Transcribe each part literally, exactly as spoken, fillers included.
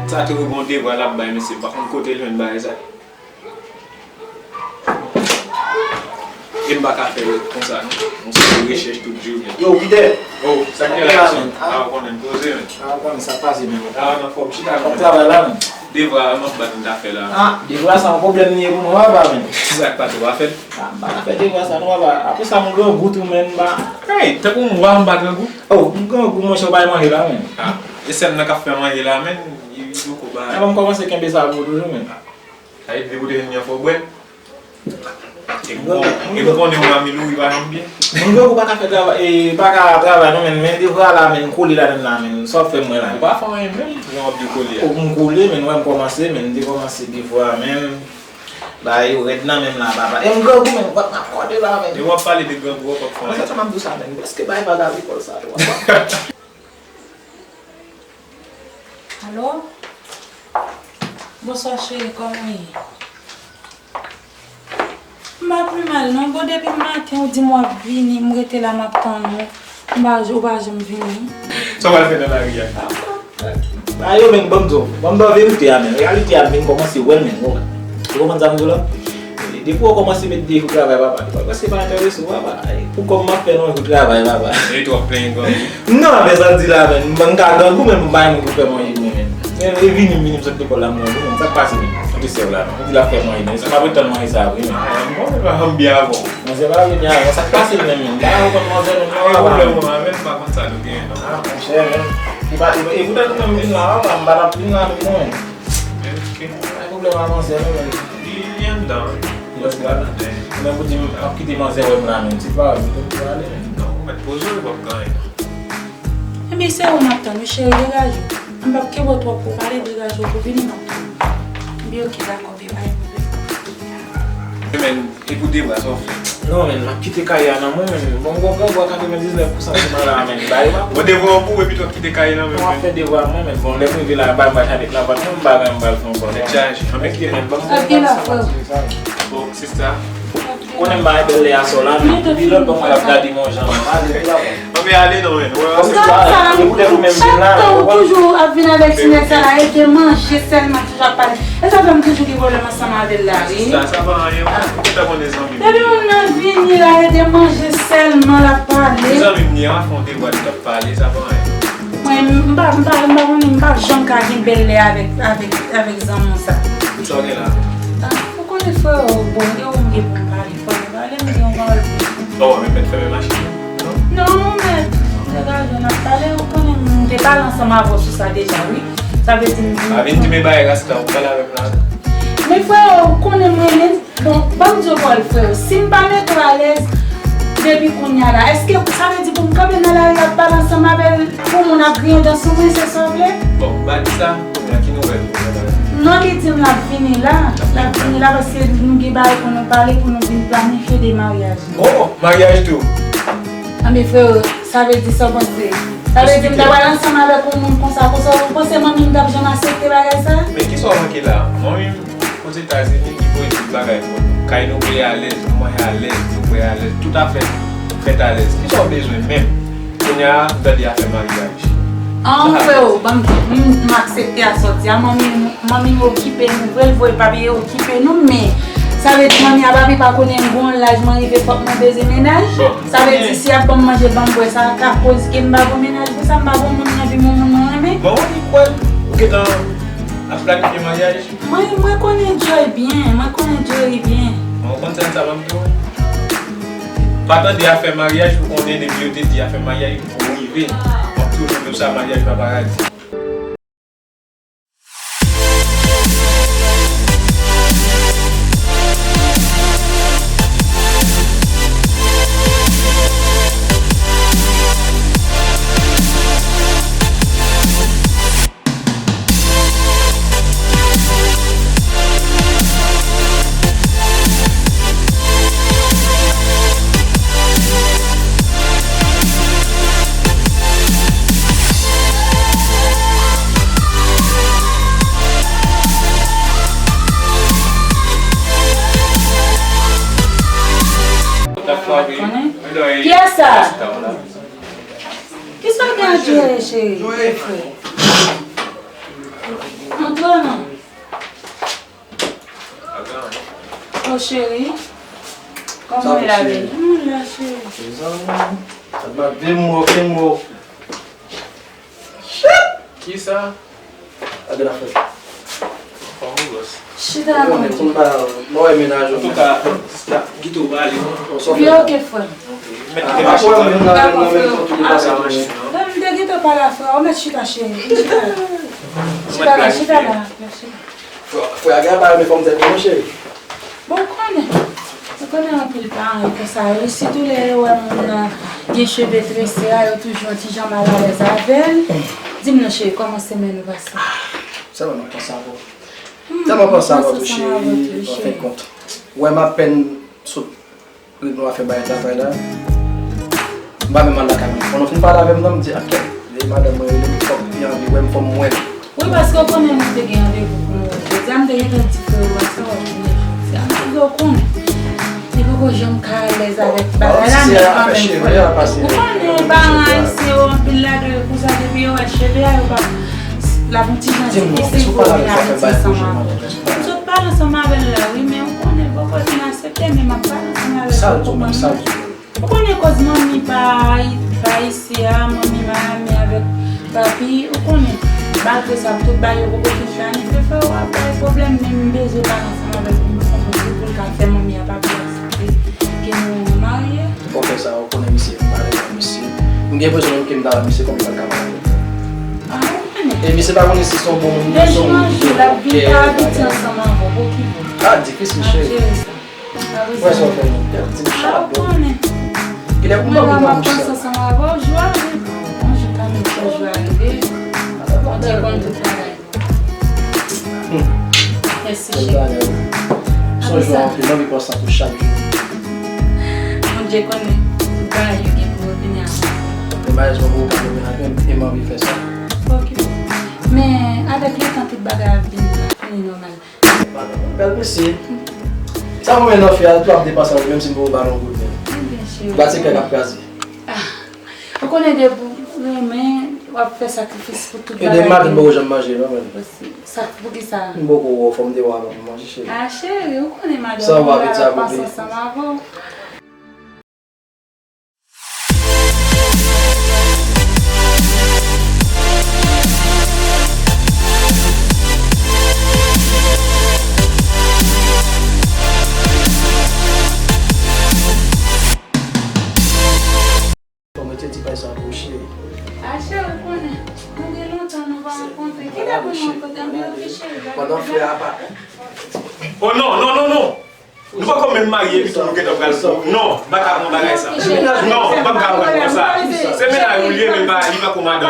Sa tou gon devwa l ap bay, mesye, m pa konn kote l jwenn bagay sa. E m pa ka fè konsa, non. Yon seri rechèch tout jounen. Yo, Peter! Oh, sa k gen la, men? Ah, ou konnen, poze, men. Ah, ou konnen sa k pase, men. Ah, nan fòm, chita, men. Travay la, men. Devwa a, m ap bat m ta fè la. Ah, devwa sa yon pwoblèm li ye pou nou, papa, men. Sa k pa twò a fèt? Ah, m pa ka fè devwa sa, non, papa. Apre sa, m grangou tou, men, m pa. Hey, tankou m wè m pa grangou. Oh, m grangou, monchè, ou pa manje la, men. Ah, e sèl nan k ap fè manje la, men. Li, li poko ba. Epa m kòmanse kenbe sa pou ou toujou, men. Sa vle di depi w te vin li an fè w bwè. E m konnen w a mil ou, li pa janm byen. Moun gwo pa ka fè travay, e, pa ka travay non, men, men devwa la, men, kole ladann la, men, sa w ap fè mwen la. Ou pa fè anyen menm, jan w ap dekole a. Ou m kole, men, wè m kòmanse, men, m te kòmanse devwa, men, bagay yo rèd nan men m la, papa. E m grangou, men, w ap m ap kòde la, men. E w ap pale de grangou, w ap fè anyen. Mwen, sa m ap di w sa, men, èske bagay pa agrikòl sa, tou, papa? Alo? Bonswa cheri, kòman w ye? M pa pi mal non. Bon, depi maten ou di m w ap vini, m rete la m ap tann ou. M pa, ou pa janm vini. Sa w al fè nan lari a? A yo, men, ban m di w, ban m ba w verite a, men. Reyalite a, m vin kòmanse wè l, men, ou konprann sa m di w la? Depi w kòmanse met de jou travay, papa, li pa prèske pa enterese w, papa. Ay, pou kòb m ap fè nan jou travay, papa. E twòp plenyen grangou. Non, men sa m di la, men, m ka grangou, men m pa renmen pou fè manje pou mwen, men. Men, e vini, m vini, m sot lekòl la, m grangou, men sa k pase, men. Kote sè w la, non? Li di l ap fè manje, men. Se m ap ret tann manje sa, wi, men. Ay, m konnen pa janm byen avè w. Manzè pa vini avè w, sa k pase, men, men. M pa konn manzè, men, non, papa. Pwoblèm ou avè l, m pa konn sa nou genyen, non. Ah, monchè, men. E pa, e, e poutèt ou menm vin la, papa, m pa t ap vin la, men, non, men. Ok. Pa gen pwoblèm a manzè, non, men. Li, li anndan, wi. Li anndan. Men pou di m ap kite manzè wè m la menm, se pa wè m tou pou ale menm. Non, ou mèt poze w, li p ap gen anyen. Ebyen, se ou m ap tann, wi, cheri, degaje w. M p ap kenbe w twòp pou w pale, degaje w pou vini, m ap tann ou. Ebyen, ok, dakò, babe, pa gen pwoblèm. Men, e pou de bra, sa w fè? Non, men, m ap kite kay la nan men w, men. Bon, m gon grangou a katrevendiznèf pousan sou mwen la, men. Ba yo pa. Bon, devwa w pou ou, epi tou w ap kite kay la nan men w, men. M ap fè devwa mwen, men. Bon, lè m rive la, ba m ba chavèk la, bat mwen, m pa gen, m ba l fè ankò, men. Tèt chaje. Anmède, men, ban m. Ok, la, frè. Bon, sista. Konnen m bay bèl lè a sò la, men. Epi lòt bò mwen ap gade m yon jan, men. Ale, ale non, men. Wè, wè. Sa, sa, e poutèt ou menm vin la, men, ou konprann? Toujou ap vin avèk ti nèg sa la, e de manje sèlman. Toujou ap pale. E sa fè m toujou gen pwoblèm ansanm avè l la, wi. Sista, sa pa anyen, ou ta konnen zanmi m. Depi moun nan vini la, e de manje sèlman l ap pale. Se zanmi m li ye, a fè yon devwa, li t ap pale, sa pa anyen. Mwen, m pa, m pa, m pa konnen, m pa janm ka gen bèl lè avèk, avèk, avèk zanmi w sa. Sa w gen la? Ah, ou konnen frè, bon, e ou m gen pou m pale, frè, pale m gen yon pawòl pou ou. Bon, men mèt fèmen machin nan. Non, mèt. Degaje w, n ap pale, ou konnen m te pale ansanm avè w sou sa deja, wi. Sa vle di m. A vin di m e bay rasta, ou pale avè m la. Men frè, ou konnen m renmen, bon, ban m di w pawòl frè, si m pa mete w alèz depi kounye a la, èske sa vle di pou m kanpe nan lari ap pale ansanm avè l, pou moun ap griyen dan sou mwen, se sa w vle? Bon, m pa di sa, kounye a ki nouvèl ou gen la? Non, li di m l ap vini la, l ap vini la paske nou gen bagay pou nou pale, pou nou vin planifye de maryaj. Oh, maryaj tou? Anben frè, sa vle di sa w panse? Sa vle di m ta pral ansanm avèk yon moun konsa, konsa, ou panse manmi m t ap janm aksepte bagay sa? Men kisa w manke la? Manmi m Ozetazini, li voye tout bagay pou nou. Kay nou peye alèz, nou manje alèz, nou bwè alèz, tout afè fèt alèz. Kisa w bezwen menm? Kounye a, m tande afè maryaj. An, freo, ban m, m, m aksepte a sòti a. Manmi, manmi m okipe nou vre, l voye papye okipe nou, men sa vle di manmi a pa pi pa konnen m gon laj mwen rive fòk mwen bezwen mennaj. Bon, sa vle di si y ap ban m manje, ban m bwè, sa ka koz ke m pa gon mennaj pou sa, m pa gon moun nan vi m, yon moun mwen renmen. Bon, ou kwè ou gentan ap planifye maryaj? Mwen, mwen konn enjoy byen, mwen konn enjoy byen. Mwen konn sa sa ban m tou. Pa tande afè maryaj pou konnen depi yo te di afè maryaj pou rive. Mwen toujou di w sa, maryaj pa paradi. Kiyès sa? Kisa w gen a dire, cheri? E frè? Cheri, kòman w ye la, baby? Mwen la, cheri. Mezanmi, admat vin mò, vin mò. Shit! Kisa? Gade afè. Chita la, mon Dieu. Mwen wè mennaj ou. Antouka, sista, kite w pale. Li oke, frè m. Mèt kite mache. Frè m, m te gentan pale a frè w, mèt chita, cheri. Chita la, chita la, chita. Frè, frè a gen bagay, men fò m tèt mwen, cheri. Bon, ou konnen. Ou konnen anpil paran yo konsa yo. Sitou lè yo wè moun nan gen cheve trese a, yo toujou yon ti jan malalèz avè l. Di m non, cheri, kòman semèn ou pase? Sèlman m ap panse avè w. Sèlman m panse avè w tou, cheri. An fen kont. Ou wè m apèn sot Rit nou a fè bay travay la. M pa menm al lakay mwen. Pandan w fin pale avè m nan, m di, "A kèt, e madanm mwen rele m, fòk li anvi wè m, fò m wè l." Wi, paske w konnen nou te gen randevou pou nou wè jodi a, m te gentan di frè w sa w ap vini jodi a. M di w konnen. Li poko janm ka alèz avèk bagay la, men kanmenm, frè. Ou konnen, paran ayisyen yo, anpil ladan yo konsa, depi yo wè cheve a, yo pa, l ap yon ti jan difisil pou yo vin abitye ansanm avè w. M sot pale ansanm avè l la, wi, men ou konnen, l poko vin aksepte, men m ap pale ansanm avè l pou l konprann. Ou konnen koz manmi pa, pa isi a, manmi Miami avèk papi, ou konnen. Malgre sa, tout bagay yo poko fin planifye, frè w ap bay pwoblèm, men m bezwen pale ansanm avè l pou m konprann si pou l ka fè manmi a pa vle aksepte ke nou marye. Fò w fè sa, ou konnen misye, m pale avèk misye. M gen enpresyon menm ke m ta wè misye kòm li pa t ka pale avèk mwen. Ah, ou konnen. E misye pa konnen si se yon bon moun, si se yon moun ki gen bon kè. De jou an jou, l ap vin pa abitye ansanm avè w, pokipon. Ah, difisil, cheri. Wè sa w fè menm. Di m chak bon. Kilè pou m ban moun nan bouch sa? Mèsi, cheri. Bondye konn tout bagay. Mèsi, cheri. Son jou a anpil, m anvi pran san pou chak jou. Bondye konnen tout bagay yo gen pou yo vini a. Men malezman, pou ou pa vin ak mwen, e m anvi fè sa. Ok. Men avèk letan, tout bagay ap vin, ap vini nòmal. Bèl mesye. Sa mwen nan fè a, tou ap depanse anpil, menm si m poko ba l yon goud men. Ebyen, cheri. Gad se kè k ap kraze. Ah. Ou konnen depi w renmen, w ap fè sakrifis pou tout bagay. E de maten m poko janm manje non, men. Sa, poukisa? M poko wè w, fò m te wè w avan pou m manje, cheri. Ah, cheri, ou konnen madanm mwen la, l ap pase ansanm avè w. Fò mete ti pay sa pou cheri. Ah, cheri, ou konnen, nou gen lontan nou pa rankontre. Kilè pou nou rankontre? Anben, ok, cheri. Pandan frè a pa. Oh non, non, non, non! Nou poko menm marye epi tou nou gentan pral pou. Non, m pa ka pran bagay sa. Non, m pa ka pran konsa. Se mennaj ou li ye, men li pa, li pako madanm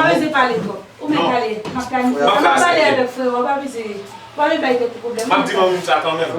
ou. Ou mèt ale. M ap planifye. M ap pale avèk frè w, pa bezwen, pa bezwen bay tèt ou pwoblèm. M ap di manmi m sa kanmenm.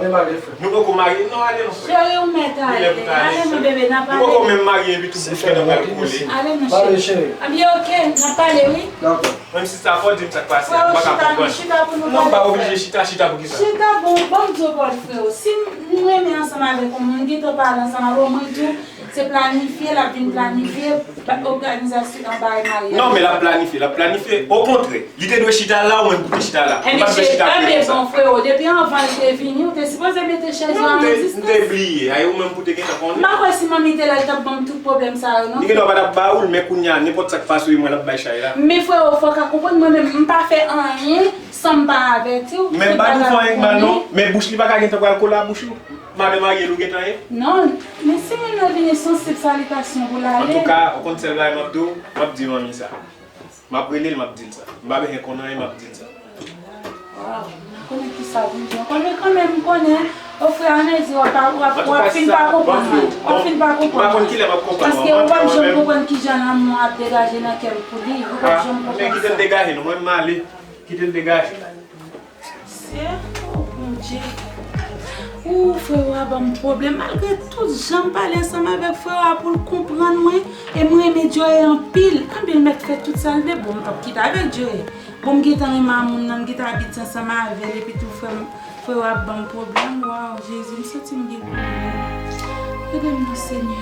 Nou poko marye. Non, ale non, frè. Cheri, ou mèt ale. Ale non, bebe, n ap pale. Nou poko menm marye epi tou nou gentan pral kole. Ale non, cheri. Anben, ok, n ap pale, wi. Dakò. Menm si sa fò di m sa k pase a, m pa ka konprann. Non, m pa oblije chita, chita pou kisa? Chita, bon, ban m di w pawòl frè w. Si m renmen ansanm avèk yon moun, m gentan pale ansanm avè w, mwen tou, se planifye, l ap vin planifye, ba, òganizasyon nan bagay maryaj. Non, men l ap planifye, l ap planifye. Okontrè, li te dwe chita la, ou menm pou te chita la. Ou pa t dwe chita kote sa. Enben, bon, frè w, depi anvan l te vini, ou te sipoze mete chèz yo a yon distans. Non, m te, m te bliye. Ay, ou menm pou te gentan konnen. M pa kwè si manmi te la, li t ap ban m tout pwoblèm sa yo, non. Li gentan pa t ap ba ou l, men kounye a, nenpòt sa k pase w, e mwen l ap bay chay la. Men frè w, fò w ka konprann, mwen menm, m pa fè anyen san m pa avèti w. Men m pa di w fè anyen k mal, non. Men bouch li pa ka gentan pral kole a bouch ou. Madanm Ariel ou gentan ye? Non, men si moun nan vini sansib, salitasyon pou l ale. Antouka, ou konn sèl bagay m ap di w, m ap di manmi sa. M ap rele l, m ap di l sa. M pa bezwen konn anyen, m ap di l sa. Waw, m konnen kisa pou m di ankò, men kanmenm, m konnen, o frè, amezi w ap, w ap, w ap fin pa konprann mwen. W ap fin pa konprann mwen. M pa konn kilè m ap konprann mwen. Paske ou p ap janm konprann kijan lanmou ap degaje nan kè m pou li. Ou p ap janm konprann sa. Men kite l degaje, non, mwen m ale. Kite l degaje. Se, o Bondye. Ou, frè w a ban m pwoblèm. Malgre tout jan m pale ansanm avèk frè w a pou l konprann mwen, e m renmen Joe anpil. Anpil mèt fè tout sa l vle. Bon, m p ap kite avèk Joe. Bon, m gentan renmen a moun nan, m gentan abitye ansanm avè l, epi tou frè m, frè w ap ban m pwoblèm. Waw, Jezi, m santi m gen pwoblèm. Ede m non, Senyè.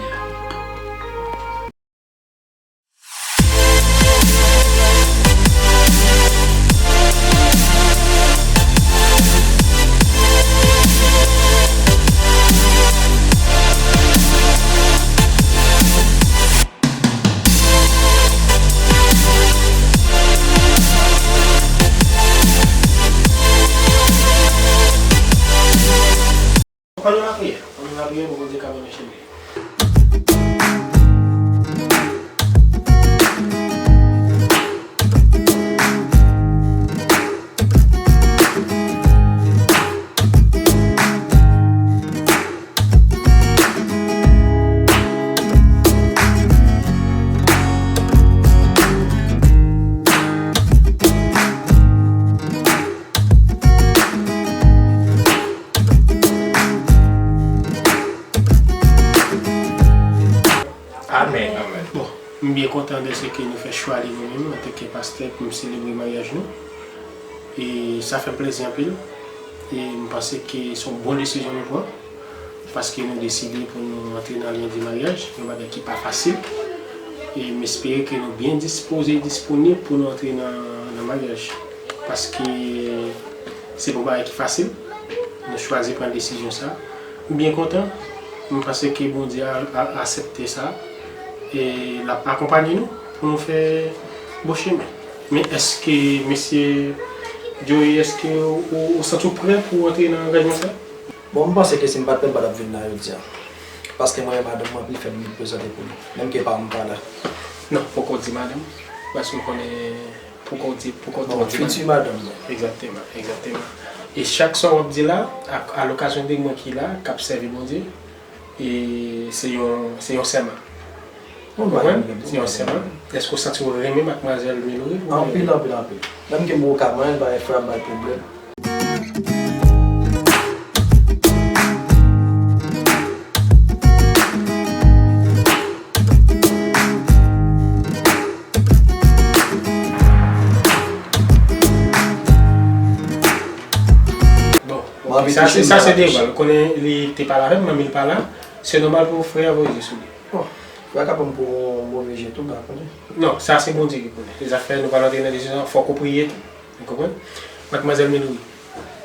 Gen pou Bondye ka mennen chemen. Amèn. Bon, m byen kontan dèske nou fè chwa de nou menm antanke pastè pou m selebre maryaj nou. E sa fè m plezi anpil. E m panse ke se yon bon desizyon nou pran. Paske nou deside pou nou antre nan lyen de maryaj, yon bagay ki pa fasil. E m espere ke nou byen dispoze e disponib pou nou antre nan, nan maryaj. Paske se pa yon bagay ki fasil. Nou chwazi pran desizyon sa. M byen kontan. M panse ke Bondye a, a, aksepte sa. E l ap akonpaye nou pou nou fè bon chemen. Men èske, mesye Joey, èske ou, ou, ou santi w prè pou w antre nan angajman sa? Bon, m panse ke si m pa t pè, m pa t ap vin la jodi a. Paske mwen e madanm mwen, anpil fè m prezante pou li. Menm ke paran m pa la. Non, poko di madanm. Paske m konnen poko di, poko di Bondye. Bon, fiti madanm mwen. Egzakteman, egzakteman. E chak sa w ap di la, a, a lokazyon de mwen ki la, k ap sèvi Bondye, e se yon, se yon sèman. Ou konprann? Se yon sèman. Èske w santi w renmen madmwazèl Miloury? Anpil, anpil, anpil. Menm ke m oka mwen, l pa gen frè m, pa gen pwoblèm. Bon, ok, sa se, sa se devan l. Ou konnen li te pale avè m, manmi l pa la. Se nòmal pou frè a voye je sou li. Bon, frè a ka pran m pou yon move je tou, m pa konnen. Non, sa se Bondye ki konnen. Se zafè nou pral antre nan desizyon, fòk ou priye tou. Ou konprann? Madmwazèl Miloury,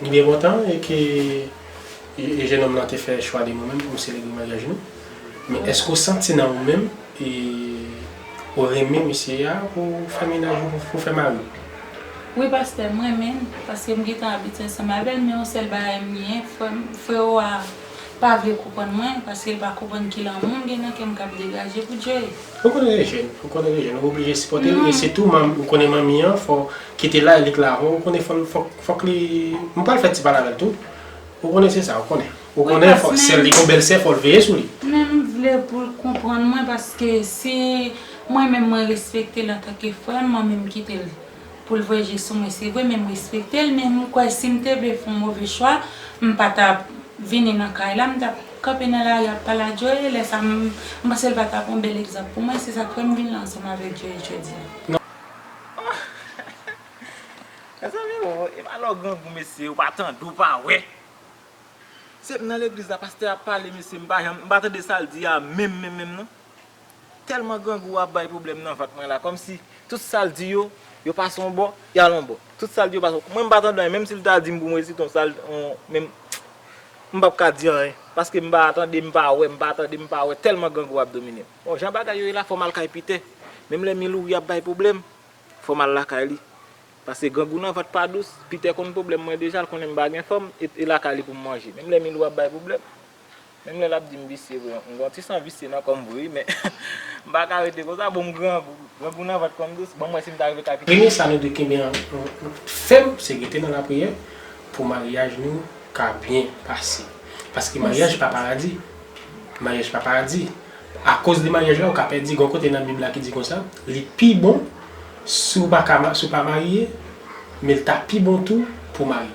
m byen kontan e ke e, e jennonm lan te fè chwa de mwen menm pou m selebre maryaj nou. Men èske w santi nan ou menm e ou renmen mesye a pou fè mennaj ou, pou, pou fè mari w? Wi, pastè, m renmen l, paske m gentan abitye ansanm avè l, men yon sèl bagay m genyen, frè m, frè w a pa vle konprann mwen, paske l pa konprann ki lanmou m gen nan kè m k ap degaje pou Joey. Ou konnen li jèn, ou konnen li jèn, ou oblije sipòte l, e sitou, ou konnen manmi an, fò kite l la, li k la, ou konnen fò l, fòk, fòk li, m pral fè ti pale avè l tou, ou konnen se sa, ou konnen. Ou konnen fòk, sè l li gon bèl sè, fò l veye sou li. Men m vle pou l konprann mwen, paske si mwen menm mwen respekte l antanke frè m, mwen menm kite l pou l voye je sou mwen, se vre, men m respekte l, men m kwè si m te vle fè yon move chwa, m pa t ap vini nan kay la, m t ap kanpe nan lari ap pale ak Joey, lè sa m, m panse l pa t ap yon bèl egzanp pou mwen, se sa k fè m vin la ansanm avèk Joey jodi a. Mezanmi, o, e pa lè w grangou, mesye, ou pa tande, ou pa wè. Se m nan legliz la, pastè ap pale, mesye, m pa janm, m pa tande sa l di a menm, menm, menm, non. Tèlman grangou ap bay pwoblèm nan vant mwen la, kòmsi tout sa l di yo, yo pase yon bò, y al yon bò. Tout sa l di yo pase yon, mwen m pa tande anyen, menm si l ta di m pou m resite yon sa l, yon, menm, m p ap ka di anyen, paske m pa tande, m pa wè, m pa tande, m pa wè, tèlman grangou ap domine m. Bon, jan bagay yo ye la, fò m al kay Pitè. Menm lè Miloury ap bay pwoblèm, fò m al lakay li. Paske grangou nan vant pa dous, Pitè konn pwoblèm mwen deja, l konnen m pa gen fanm, e, e lakay li pou m manje. Menm lè Milou ap bay pwoblèm, menm lè l ap di m visye vre, m gen yon ti san visye nan kò m vre wi, men m pa ka rete konsa, bon, m grangou, grangou nan vant pa m dous, ban m wè si m ta rive kay Pitè. Premye sa nou dwe kenbe an, an, an fèm, se rete nan lapriyè pou maryaj nou ka byen pase. Paske maryaj pa paradi. Maryaj pa paradi. Akoz de maryaj la, ou ka pèdi. Gon kote nan Bib la ki di konsa, li pi bon si w pa ka ma-, si w pa marye, men l ta pi bon tou pou w marye.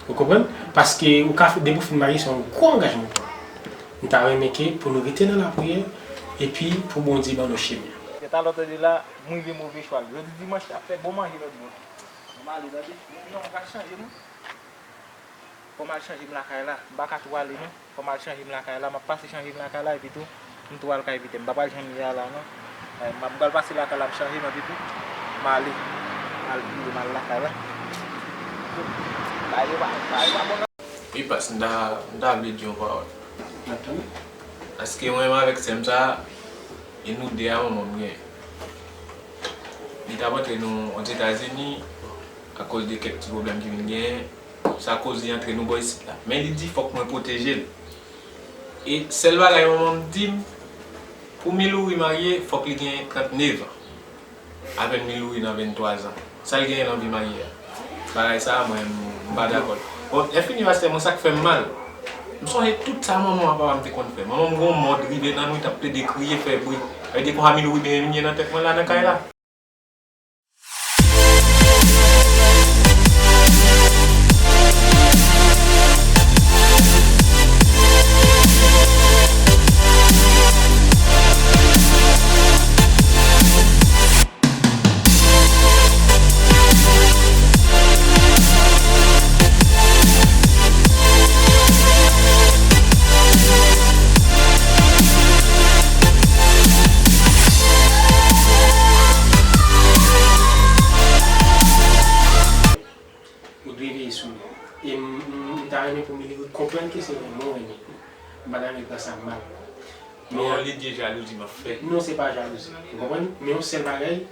Ou konprann? Paske ou ka, depi w fin marye, se yon gwo angajman w pran. M ta renmen ke pou nou rete nan lapriyè, epi pou Bondye ban nou chemen. Talè w tande la, m rive move chwa l. Jodi dimanch, y ap fè bon manje lòt bò. M ale, tande. Non, m pral chanje, non. Fò m al chanje m lakay la. M pa ka tou ale non. Fò m al chanje m lakay la. M ap pase chanje m lakay la epi tou m tou al kay Pitè. M pa pral jan m ye a la non. Eh, m ap, m pral pase lakay la, m chanje m epi tou m ale. M al vire, m al lakay la. Bagay yo pa, bagay yo pa bon non. Wi, pas, m ta, m ta vle di yon pawòl. N ap tande. Paske mwen menm avèk sè m sa, e nou de a manman m genyen. Li t ap antre nou Ozetazini, akoz de kèk ti pwoblèm ki vin genyen, sa koz li antre nou bò isit la. Men li di fòk mwen pwoteje l. E sèl bagay manman m di m, pou Milouri marye, fòk li gen trannèf an. Apèn Milouri nan venntwa zan. Sa l genyen nan vi marye a? Bagay sa a, mwen, m pa dakò. Bon, lè fini, pastè, mwen, sa k fè m mal. M sonje tout sa manman ak papa m te konn fè. Manman m gon mòd rive nan nwit ap plede kriye, fè bri. Sa vle di konsa Milouri byen vin ye nan tèt mwen la, nan kay la. Ou dwe veye sou li. E m, m, m ta renmen pou Milouri konprann ke se renmen w renmen li. M pa ta renmen l pran sa mal. Men yon lidye jalouzi m ap fè. Non, se pa jalouzi. Ou konprann? Men yon sèl bagay,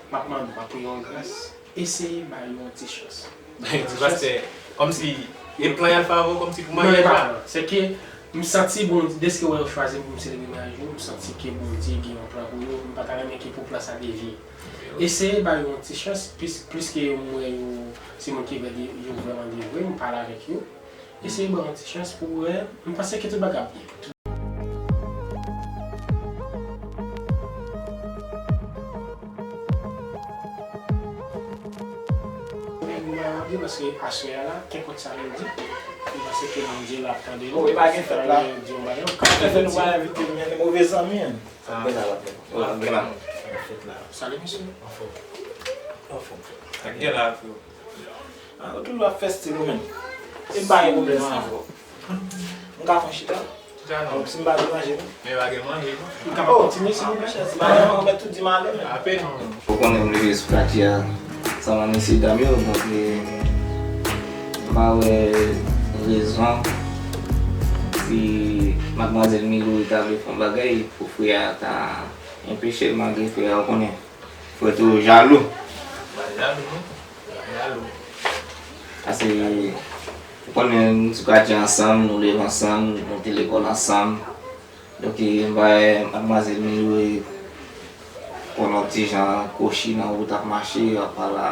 m ap mande w, m ap priye w yon gras. Eseye ba yo yon ti chans. Ti pastè, kòmsi, e plan y al favè w, kòmsi pou maryaj la. Non, e pa plan. Se ke m santi Bondye, deske w wè yo chwazi m pou m selebre maryaj ou, m santi ke Bondye gen yon plan pou yo. M pa ta renmen ke pou plan sa devye. Eseye ba yo yon ti chans, plis, plis ke m wè yo, se moun ki vle de, yo vrèman de vre, m pale avèk yo. Eseye ba yo yon ti chans pou wè, m panse ke tout bagay ap byen. Mwen, mwen ap byen paske aswè a la, kenpòt sa nou di, m panse ke Bondye la ap tande nou. Oh, e pa gen fèt la. Di yon bagay, ou ka fè nou pa envite m, men move zanmi an. Sa gen la, la, la, la, la. Fèt la. Salut, monsieur. Anfòm. Anfòm. Sa gen la, frè. Ah, ou toujou ap fè stil ou menm. E pa gen pwoblèm an, frè. M ka fè yon chita? Chita non. Si m pa gen manje, non? Men pa gen manje, non? M kapab kontinye, silvouplè? Oh, chèz, pa gen manje, ou mèt tou di m ale, menm. Ape non. Ou konnen m leve sou katye a, sa nan mesye dam yo, donk, e, m pa wè rezon si madmwazèl Milouri ta vle fè yon bagay pou frè a ta enpeche l, malgre frè a, ou konnen, frè toujou jalou. Pa jalou, non. Pa jalou. Paske, ou konnen, nou sou katye ansanm, nou leve ansanm, nou te lekòl ansanm. Donk, e, m pa wè madmwazèl Milouri konn yon ti jan kwochi nan wout ap mache, ap pale a,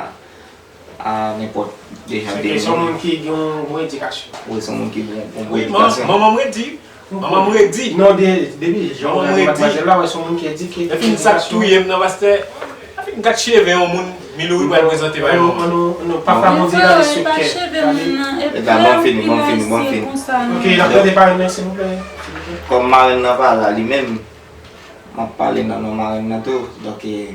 a nenpòt de jan de moun. Se ke se yon moun ki gen yon bon edikasyon. Wi, se yon moun ki gen yon bon edikasyon. Wi, manman m redi. Manman m redi. Non, de, depi jan w gade madmwazèl la, wè se yon moun ki edike. Epi sa k touye m nan, pastè, epi gad cheve yon moun Milouri pral prezante bay manman. Non, non, non, papa Bondye gade sou kè. Gade. E la, bon fini, bon fini, bon fini. Ok, n ap tande parenn nan, silvouplè. Kòm marenn nan pa la li menm, m ap pale nan non marenn nan tou. Donk, e,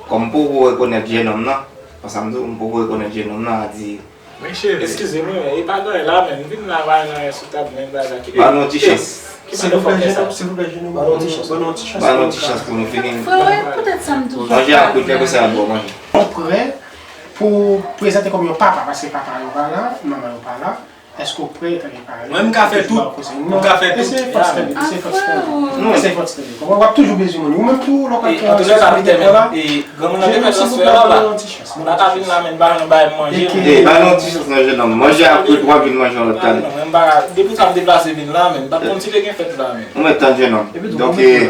kòm m poko rekonèt jennonm nan, konsa m di w, m poko rekonèt jennonm nan, a di, men cheve. Eskize m, wi, men e pa gen anyen la menm. M vin la, pa gen anyen sou tab, men bagay la ki. Ba nou ti chans. Ki pa nan fòkè sa? Silvouplè, jennonm, silvouplè, jennonm. Ba nou ti chans. Ba nou ti chans pou nou fini. Frè, poutèt sa m toujou. Manje a kwit, lè konsa y ap ba w manje. Ou prè pou prezante kòm yon papa, paske papa yo pa la, manman yo pa la. Èske w prè, antanke paran, mwen, m ka fè tout. M ka fè tout. Eseye fòs tande, eseye fòs tande. Eseye fòs tande. Konprann, w ap toujou bezwen moun. Ou menm tou, lè w pa fè yon ti sòt de la. Granmoun nan te fè transfè a la. Moun nan ka vin la, men ba nou bay manje. E, ba nou yon ti chans nan jennonm. Manje a kwit, w ap vin manje yon lòt tan. Depi sa m deplase vin la, men m pa t konn si te gen fèt la, men. Ou mèt tann jennonm. Donk, e,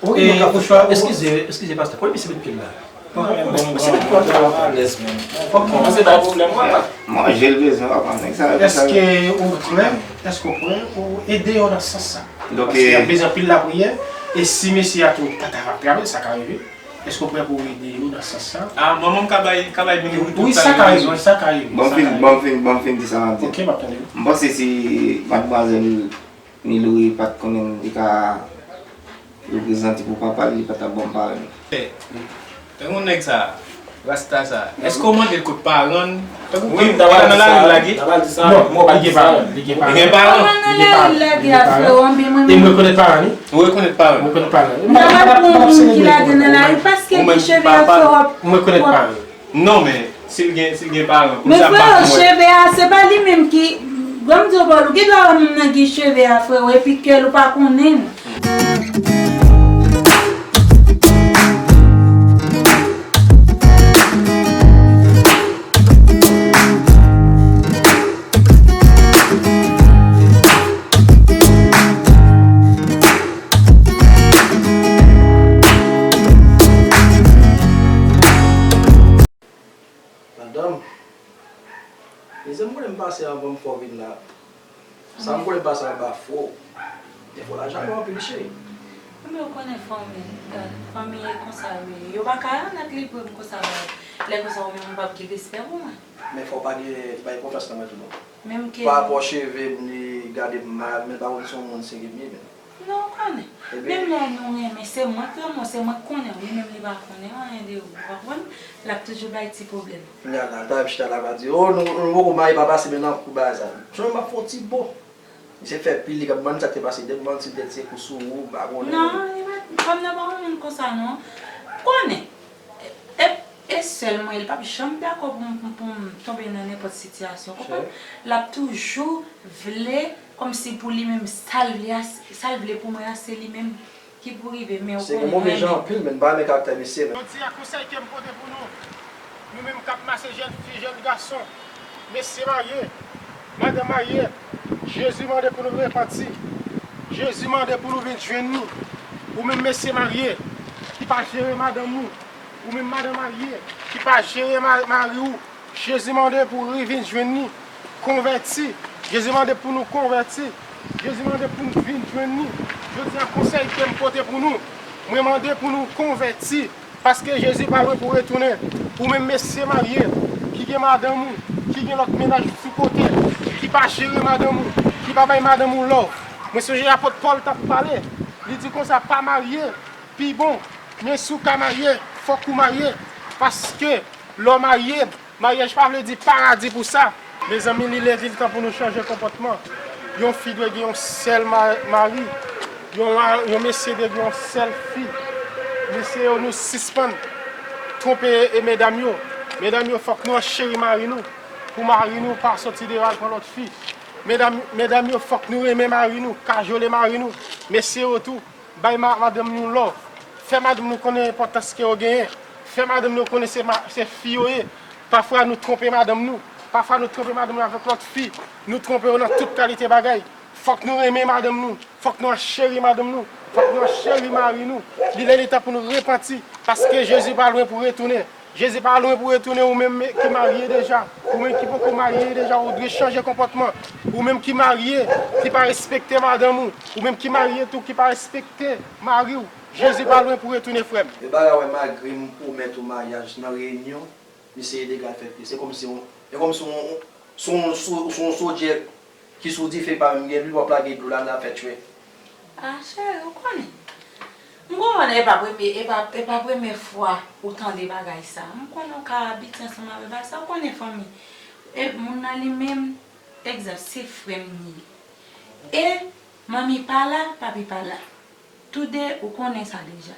Wi, e, nou ka fè sa. Eskize, eskize, pastè, kote misye met pye l la? Non, men bon, bon, bon, alèz, men. Ok. Kòmanse bay pwoblèm, wè, pa. Manje l bezwen, papa, nèg sa yo. Èske ou prè, èske ou prè pou ede yo nan sans sa? Donk, paske y ap bezwen anpil lapriyè, e si mesye a tou pa ta va prale, sa ka rive. Èske ou prè pou ede yo nan sans sa? Ah, manman m ka bay, ka bay Milouri tout sa li bezwen. Wi, sa ka rive, sa ka rive. Ban m fin, ban m fin, ban m fin di sa m ap di. Ok, m ap tande w. M panse si madmwazèl Milouri pa t konnen li ka reprezante pou papa l, li pa t ap ban m parenn. Tankou nèg sa, rasta sa, èske w mande l kot paran l? Tankou ki, ki nan lari l lage? Non, li gen paran, li gen paran. Li gen paran, li gen paran, li gen paran. E m rekonèt paran li. Ou rekonèt paran? M rekonèt paran li. M pa pral pou yon moun ki lage nan lari paske ki cheve a fè w ap. M rekonèt paran li. Non, men si l gen, si l gen paran, men freo, cheve a, se pa li menm ki, ban m di w, Paul, ou gen dwa wè moun nan gen cheve a, freo, epi kè l ou pa konnen l. Mezanmi, kote m pase anvan m fè w vin la? Sa m konnen pa sa anba fò. Defo lajan yo anpil cheri. Mwen menm ou konnen fanmi, fanmi e konsa yo ye. Yo pa ka annèk li pou m konsa bay. Lè konsa ou menm ou p ap gen respè pou mwen. Men fò w pa gen bay konfyans nan mwen tou non. Menm ke. Pa rapò cheve m li gade m mal, men pa konn se yon moun serye m ye menm. Non, ou konnen. Menm lè nou renmen, se mwen k renmen w, se mwen k konnen w, li menm li pa konnen anyen de ou, ou konprann? L ap toujou bay ti pwoblèm. Kounye a la, l ta menm chita la, l ap di, o, nou, nou poko marye, pa pase men nan kou bagay sa. Jan m ap fè yon ti bo. Misye fè pil, li k ap manti sa k te pase, depi manti tèt se kou sou ou, m pa konnen. Non, li pa, fanm nan pa yon moun konsa non. Konnen. E, e, e sèl mwen, li p ap janm dakò pou m, pou m, pou m tonbe nan nenpòt sitiyasyon, konprann? L ap toujou vle, kòmsi pou li menm, sa l vle a, sa l vle pou mwen an, se li menm ki pou rive, men ou konnen anyen. Se gen move jan anpil, men m pa renmen karaktè mesye, men. Jodi a, konsèy ke m pote pou nou, nou menm k ap mache jèn fi, jèn gason, mesye marye, madanm marye, Jezi mande pou nou repanti. Jezi mande pou nou vin jwenn li. Ou menm mesye marye, ki pa jere madanm ou, ou menm madanm marye, ki pa jere ma-, mari w, Jezi mande pou w revin jwenn li, konvèti. Jezi mande pou nou konvèti. Jezi mande pou nou vin jwenn li. Jodi a, konsèy ke m pote pou nou, mwen mande pou nou konvèti, paske Jezi pa lwen pou retounen. Ou menm mesye marye, ki gen madanm ou, ki gen lòt mennaj sou kote, ki pa jere madanm ou, ki pa bay madanm ou love. Mwen sonje apot Pòl t ap pale, li di konsa, pa marye, pi bon. Men si w ka marye, fòk ou marye, paske lè w marye, maryaj pa vle di paradi pou sa. Mezanmi, li lè, li tan pou nou chanje konpòtman. Yon fi dwe gen yon sèl ma-, mari, yon ma-, yon mesye dwe gen yon sèl fi. Mesye yo, nou sispann twonpe e medam yo. Medam yo, fòk nou ancheri mari nou, pou mari nou pa soti deyò al pran lòt fi. Medam, medam yo, fòk nou renmen mari nou, kajole mari nou. Mesye yo tou, bay ma-, madanm nou love. Fè madanm nou konnen enpòtans ke yo genyen. Fè madanm nou konnen se ma-, se fi yo ye. Pafwa nou twonpe madanm nou. Pafwa nou twonpe madanm nou avèk lòt fi. Nou twonpe yo nan tout kalite bagay. Fòk nou renmen madanm nou. Fòk nou ancheri madanm nou. Fòk nou ancheri mari nou. Li lè li tan pou nou repanti. Paske Jezi pa lwen pou retounen. Jezi pa lwen pou retounen, ou menm ki marye deja, ou menm ki poko marye deja, ou dwe chanje konpòtman. Ou menm ki marye, ki pa respekte madanm ou, ou menm ki marye tou, ki pa respekte mari w, Jezi pa lwen pou retounen, frè m. E bagay wè, malgre m pwomèt ou maryaj nan reyinyon, misye ilegal fè pye. Se kòmsi yon, e kòmsi yon, se yon, se yon, se yon sodyè ki sou dife pa menm gen lwil, w ap lage dlo la, l ap fè tchwè. Ah, cheri, ou konnen. M konprann, e pa premye, e pa, e pa premye fwa ou tande bagay sa. M konnen ou ka abitye ansanm avè bagay sa, ou konnen fanmi. E moun nan li menm, egzanp, se frè m li ye. E manmi pa la, papi pa la. Toude, ou konnen sa deja.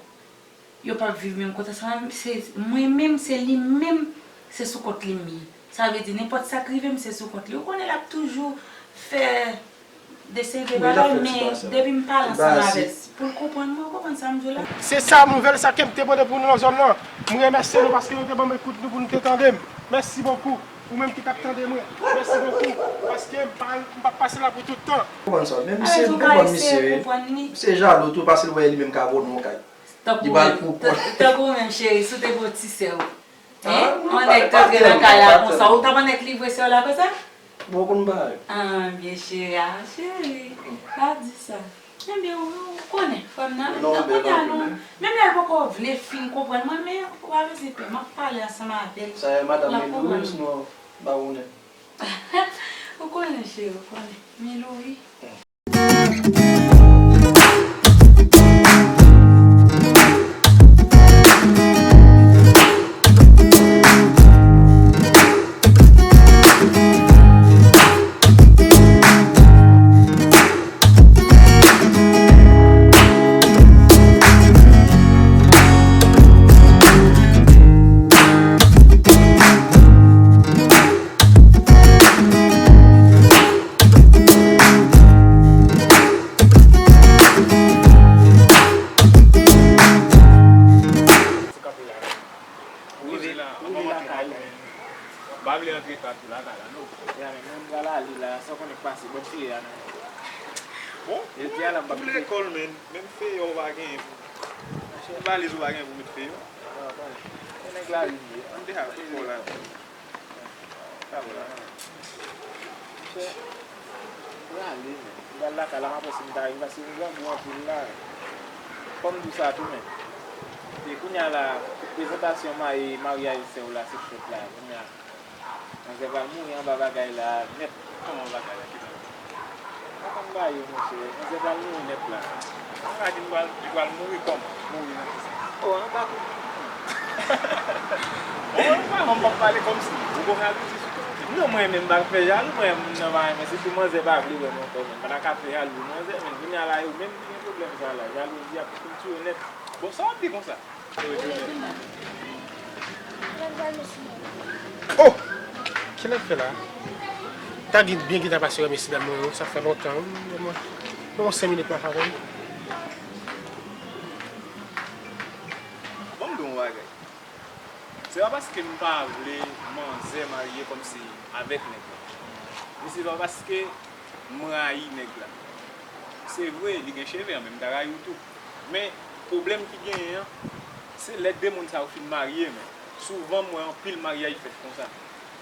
Yo p ap viv menm kote ansanm avè m. Se mwen menm, se li menm, se sou kont li m ye. Sa vle di, nenpòt sa k rive m, se sou kont li. Ou konnen l ap toujou fè de seri de bagay, men depi m pale ansanm avè l, pou l konprann mwen, ou konprann sa m di w la? Se sa, nouvèl sa ke m te pote pou nou nan zòn nan. M remèsye nou paske nou te ban m ekout nou pou nou te tande m. Mèsi bokou. Ou menm ki t ap tande mwen, mèsi bokou. Paske m pa, m p ap pase la pou tout tan. Konprann sa, men misye, konprann misye, wi. Misye jalou tou, paske l wè li menm ka voye yon kay. Li ba l pou kont. Tankou ou menm, cheri, si w te gen yon ti sè w. Hein? Yon nèg t antre nan kay la konsa, ou t ap annèk livre sè w la konsa? Bon, konn bagay. Ah, byen cheri, ah, cheri, pa di sa. Ebyen, ou, ou konnen, frè m nan, menm lè l poko vle fin konprann mwen, men ou pa bezwen pè, m ap pale ansanm avè l. Sa e madanm Melouri, sinon Bawonè. Ou konnen, cheri, ou konnen. Melouri. Rive, rive lakay ou. M pa vle antre pa tou lakay la, non. Ya, men mwen m pral ale la, sa w konnen k pase, bòn file a nan men w. Bon, jodi a la, m p ap kite lekòl, men menm feyo w pa genyen pou, pou valiz ou pa genyen pou met feyo. Bon, bon. E nèg lari m ye. Ann deja, kote w la? Sa vre la. Monchè, m prale, men. M pral lakay la, m ap wè si m ta rive, paske m grangou anpil la. Fò m di w sa tou, men. E kounye a la, prezantasyon mayi, maryaj sè w la, se fèt la. Kounye a, manzè pral mouri anba bagay la, nèt. Kòman bagay la, ki bagay? Atann ba yo, monchè. Manzè pral mouri nèt la. Ou ka di m pral, li pral mouri kòman? Mouri nan ki sans? O, anba kou. Bon, mwen pa, mwen pa pale kòmsi. Ou gon jalouzi sou kè w. Non, mwen menm m pa fè jalou, mwen moun nan pa renmen. Sitou manzè pa vle wè m ankò, men m pa ta ka fè jalou pou manzè, men kounye a la, yo menm ki gen pwoblèm sa la. Jalouzi ap fin tiye w nèt. Bon, sa w ap di konsa? Oh! Kilè l fè la? Ta gen byen ki ta pase wè mesye dam mwen yo, sa fè lontan wi, mwen. Mwen yon senk minit m ap avè l. Bon, m di w yon bagay. Se pa paske m pa vle manzè marye kòmsi avèk nèg la. Men se pa paske m rayi nèg la. Se vre, li gen cheve an, men m ta rayi w tou. Men, pwoblèm ki genyen an, se lè de moun sa yo fin marye, men souvan m wè anpil maryaj fèt konsa.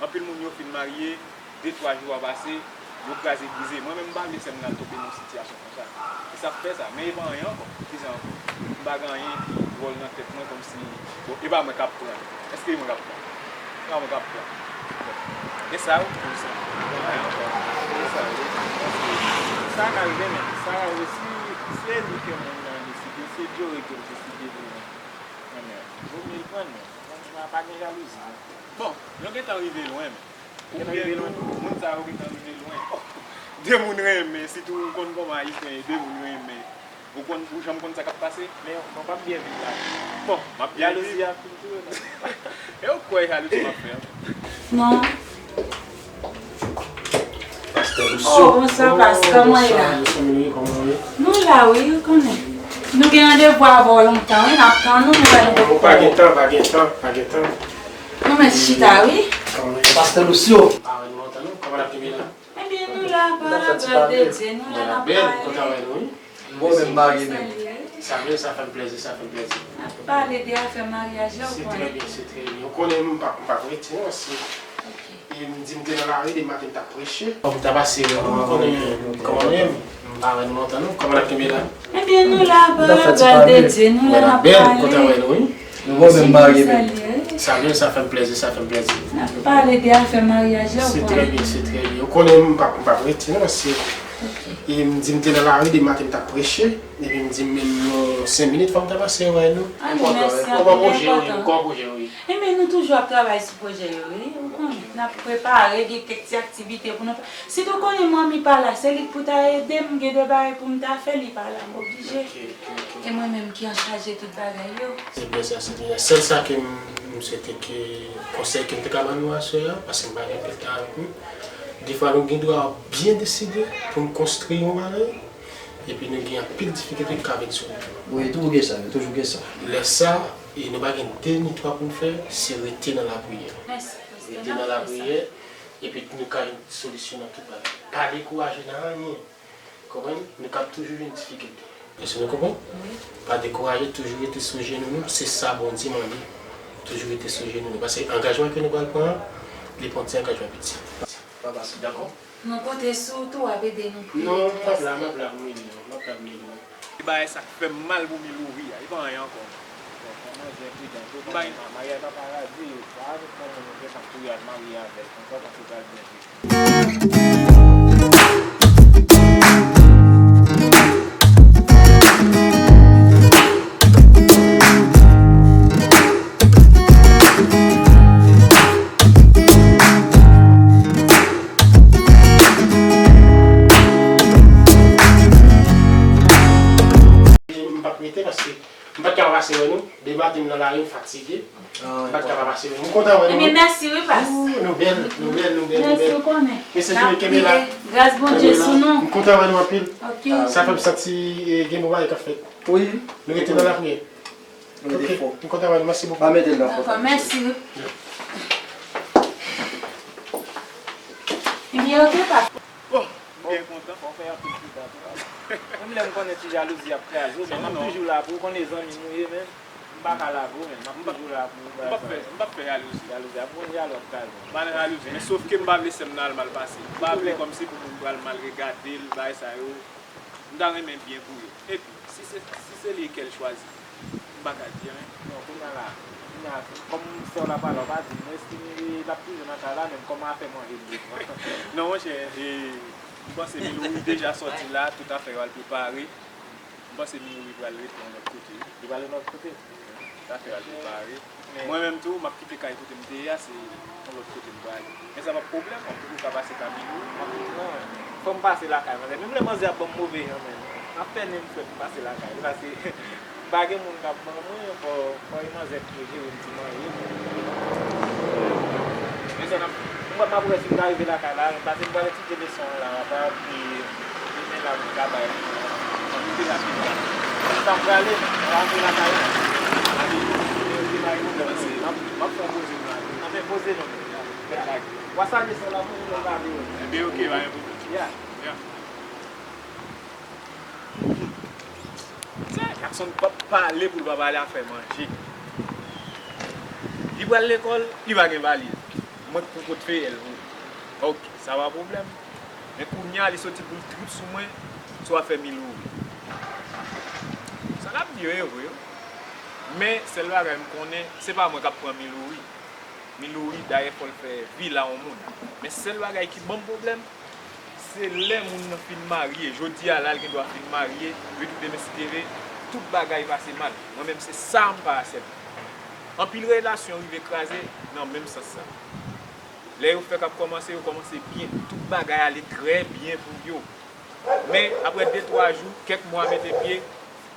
Anpil moun yo fin marye, de, twa jou a pase, yo kraze brize. Mwen menm, m pa vle sè m nan tonbe nan yon sitiyasyon konsa. E sa k fè sa. Men e pa anyen ankò. Kisa ankò? M pa gen anyen ki dwòl nan tèt mwen kòmsi, bon, e pa mwen k ap pran. Èske e mwen k ap pran? E pa mwen k ap pran. Bon. E sa, wi, pou sa. E pa anyen ankò. E sa, wi. Sa ka rive, men sa ka rive si se li ke moun nan deside, se Djore ke l deside pou mwen. Mwen menm. Vomye l pran l, men. Pa, pa gen jalouzi, non. Bon, nou gentan rive lwen, men. Gentan rive lwen. Moun sa yo gentan rive lwen. De moun renmen, sitou ou konn kòman Ayisyen ye, de moun renmen. Ou konn, ou janm konn sa k ap pase? Men, mwen p ap byen viv la. Bon, m ap byen viv. Jalouzi a fin touye nou. E ou kwè jalouzi m ap fè an? Non. Pastè Lucio. Oh, bonswa, pastè, kòman w ye la? Bonswa, Lucio, kòman w ye? Nou la, wi, ou konnen. Nou gen randevou avè w lontan, wi, n ap tann ou, nou wè nou poko. Pa gen tan, pa gen tan, pa gen tan. Nou mèt chita, wi. Kòman w ye? Pastè Lucio. Pa wè nou lontan, non. Kòman n ap kenbe la? Ebyen, nou la, pa la grâce de Dieu, nou la, n ap pale. Mwen menm marye menm. Sa byen, sa fè m plèzi, sa fè m plèzi. N ap pale de afè maryaj la, ou konnen. Se trè byen, se trè byen. Ou konnen m pa, m pa prete, non, se, e m di m te nan lari, de maten m t ap preche. Fò m ta pase wè nou, ou konnen kòman nou ye, m pa wè nou lontan, non. Kòman n ap kenbe la? Ebyen, nou la, pa la grâce de Dieu, nou la, n ap pale. Kontan wè nou, wi. Nou bon, menm marye menm. Sa byen, sa fè m plèzi, sa fè m plèzi. N ap pale de afè maryaj la, ou konnen. Se trè byen, se trè byen. Ou konnen m p ap, m p ap rete, non, se, e m di m te nan lari de maten, m t ap preche, epi m di m menm yon senk minit, fò m ta pase wè nou. Ah, mèsi anpil, enpòtan. Kòman pwojè yo ye? Kòman pwojè yo ye? Enben, nou toujou ap travay sou pwojè yo, wi. Ou konnen, n ap prepare, gen kèk ti aktivite pou nou fè. Sitou konnen manmi pa la, se li k pou ta ede m, gen de bagay pou m ta fè, li pa la, m oblije. Ok, ok, ok. E mwen menm ki anchaje tout bagay yo. Se byen sa, se byen sa. Sèl sa ke m, m swete ke konsèy ke m te ka ban nou aswè a, paske m pa gen pil tan avèk nou. Defwa nou gen dwa byen deside pou n konstwi yon bagay, epi nou gen anpil difikilte ki ka vin sou nou. Wi, toujou gen sa, toujou gen sa. Lè sa, e nou pa gen de ni twa pou n fè, se rete nan lapriyè. Mèsi, paske n ap fè sa. Rete nan lapriyè, epi nou ka jwenn solisyon nan tout bagay. Pa dekouraje nan anyen. Konprann? Nou kab toujou jwenn difikilte. Èske nou konprann? Wi. Pa dekouraje, toujou rete sou jenou nou. Se sa Bondye mande. Toujou rete sou jenou nou. Paske angajman ke nou pral pran an, li pa yon ti angajman piti. Pa fasil. Dakò? Nou konte sou ou tou, w ap ede nou priye. Non, m ap la, m ap la pou m ede nou. M ap la pou m ede nou. E bagay sa k fè m mal pou Milouri a. E pa anyen ankò. Bon, manzè pridan, tou pa gen maryaj pa paradi, pa avèk yon moun ou gentan kouri al marye avè l konsa, ou panse pral byen viv. M p ap rete paske m pa t ka pase wè nou. Depi maten m nan lari, m fatige. M pa t ka pa pase wè nou. M kontan wè nou. Ebyen, mèsi wi, pas. Ooh, nou bèl, nou bèl, nou bèl, nou bèl. Mèsi, ou konnen. Mesye, kenbe la. Gras Bondye sou nou. M kontan wè nou anpil. Ok. Sa fè m santi, eh, gen bon bagay k ap fèt. Wi. Nou rete nan lapriyè. Nou rete fò. M kontan wè nou. Mèsi bokou. Pa mete l nan fò. Dakò, mèsi wi. Ebyen, ok, pas. Bon, m byen kontan. Fò w fè anpil chita tou. Menm lè m konnen ti jalouzi ap kraze w, men m ap toujou la pou w, konnen zanmi nou ye, men. M pa ka lage w, men m ap toujou la pou bagay sa yo. M p ap fè, m p ap fè jalouzi. Jalouzi ap yon jalou ap kaze. M pa nan jalouzi, men sofke m pa vle sè m nan al mal pase. M pa vle kòmsi pou moun pral mal regade l, bagay sa yo. M ta renmen byen pou yo. Epi, si se, si se li ke l chwazi, m pa ka di anyen. Non, kounye a la, kounye a, kòm sè w la pale, w pa di m, m estime l ap toujou nan kay la, menm kòman afè manje m bezwen. Non, monchè, e, m panse Milouri deja sòti la, tout afè yo al prepare. M panse Milouri pral ret yon lòt kote. Li pral yon lòt kote? Tout afè al prepare. Mwen menm tou, m ap kite kay kote m te ye a, se yon lòt kote m prale. Men sa p ap pwoblèm, m ap toujou ka pase ka Milouri. Non, fò m pase lakay manzè. Menm lè manzè ap ban m move jan menm, m ap fè nen m frèt m pase lakay li, paske m pa gen moun k ap ban mwen, fò, fò e manzè ki jere m ti manje. Men sa n ap, m ap wè si m ka rive lakay la, paske m pral etidye leson an la, apa, epi demen la pou m ka bay anpil rapid la. Sa m prale, m ap antre lakay la. Epi, m ap fè yon poze m la. Anfen, poze non. W a salye sè la pou nou lave yo. Ebyen, oke, pa gen pwoblèm. Ya. Ya. Jackson p ap pale pou l pa pale afè manje. Li pral lekòl, li pa gen valiz. Mwen k pou pòtfeyè l pou li. Oke, sa pa pwoblèm. Men kounye a, li soti pou l trip sou mwen, sou afè Milouri. Sa l ap di yo, e vre, wi. Men, sèl bagay m konnen, se pa mwen k ap pran Milouri. Milouri, dayè, fò l fè vi la yon moun. Men sèl bagay ki ban m pwoblèm, se lè moun nan fin marye, jodi a la, l gen dwa fin marye, epi demen si Dye vle, tout bagay pase mal. Mwen menm, se sa m pa aksepte. Anpil relasyon rive kraze nan menm sans sa. Lè yo fèk ap kòmanse, yo kòmanse byen. Tout bagay ale trè byen pou yo. Men, apre de twa jou, kèk mwa mete pye,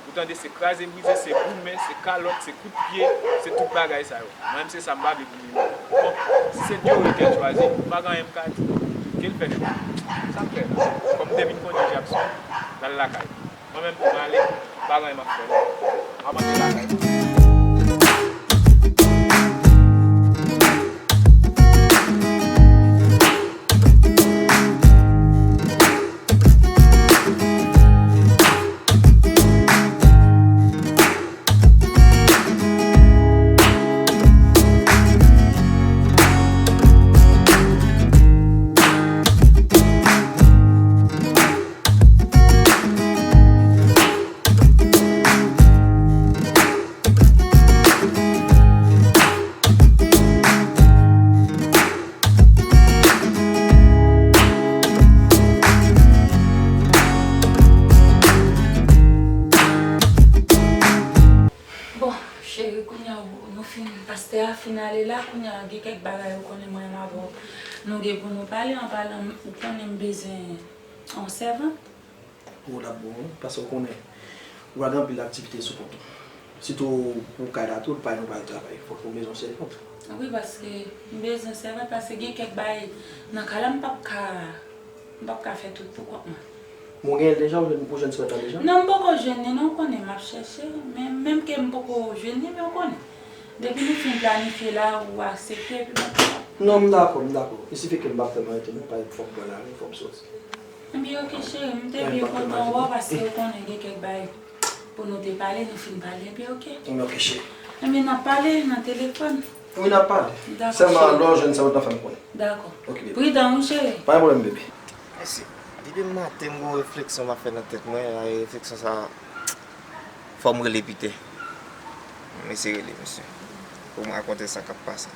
ou tande se kraze brize, se goumen, se kalòt, se kout pye, se tout bagay sa yo. Mwen menm se sa m pa vle pou Milo. Bon, si se Diori ke l chwazi, m pa gen anyen m ka di. Ke l fè chwa. Sa m fè la. Kòm m te vin konnen Jackson, l al lakay. Mwen menm tou m ale, m pa gen anyen m ap fè non. M ap antre lakay mwen. Bon, cheri, kounye a nou fin, pastè a fin ale la, kounye a gen kèk bagay ou konnen mwen menm avè w nou gen pou nou pale, an palan, ou konnen m bezwen yon sèvant. Pou w t ap bon, wi, paske w konnen, ou gen anpil aktivite sou kont ou. Sitou pou kay la tou, pa nou pral travay, fòk nou bezwen sèvant. Wi, paske m bezwen sèvant, paske gen kèk bagay nan kay la, m p ap ka, m p ap ka fè tout pou kont mwen. Men w genyen l deja, ou jwenn, ou jwenn sèvant la deja? Non, m poko jwenn li, non, ou konnen, m ap chèche, men menm ke m poko jwenn li, men ou konnen. Depi nou fin planifye la, ou aksepte, epi bon. Non, m dakò, m dakò. Il suffit ke m pa fè m rete, non, pa fòk m pran lari, fòk m soti. Ebyen, oke, cheri, m te byen kontan wè w, paske ou konnen gen kèk bagay pou nou te pale, nou fin pale, ebyen, oke. Ebyen, oke, cheri. Ebyen, n ap pale nan telefòn. Wi, n ap pale. Dakò, cheri. Sèlman, lè w jwenn sa, ou t ap fè m konnen. Dakò. Oke, baby. Pridan, wi, cheri. Pa gen pwoblèm, baby. Mèsi. Depi maten, m gon refleksyon m ap fè nan tèt mwen, e refleksyon sa a, fò m rele Pite. M eseye rele misye pou m rakonte sa k ap pase.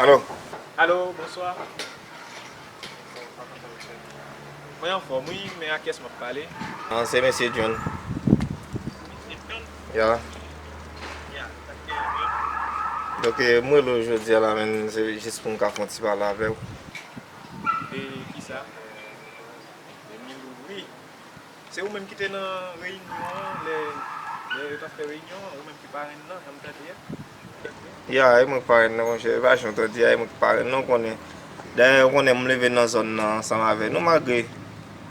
Alo? Alo, bonswa. Mwen anfòm, wi, men a kiyès m ap pale? Ah, se mesye John. Mesye John? Ya. Ya, sa k genyen, John? Donk, eh, mwen rele w jodi a la, men se jis pou m ka fè yon ti pale avè w. E kisa? E Milouri. Se ou menm ki te nan reyinyon an, lè, lè yo t ap fè reyinyon an, ou menm ki parenn nan, jan m tande a? Ya, e mwen k parenn nan, monchè, e pa jan w tande a, e mwen k parenn nan, ou konnen. Dayè, ou konnen, m leve nan zòn nan ansanm avè nou, malgre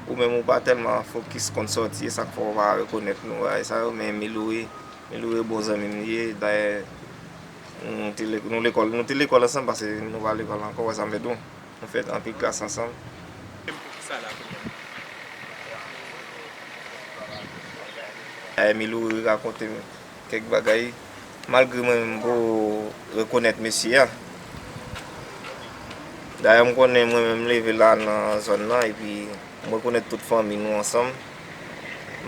Ou menm ou pa tèlman fokis konn sòti, e sa k fè w pa rekonèt nou bagay sa yo, men Miloure, Miloure bon zanmi m li ye, dayè nou te le-, nou lekòl, nou te lekòl ansanm, paske nou pa lekòl ankò, wè sa m vle di w. Nou fè anpil klas ansanm. Pou ki sa la kounye a? Dayè Miloure rakonte m kèk bagay, malgre mwen menm m poko rekonèt mesye a. Dayè m konnen mwen menm m leve la nan zòn nan, epi m rekonèt tout fanmi nou ansanm.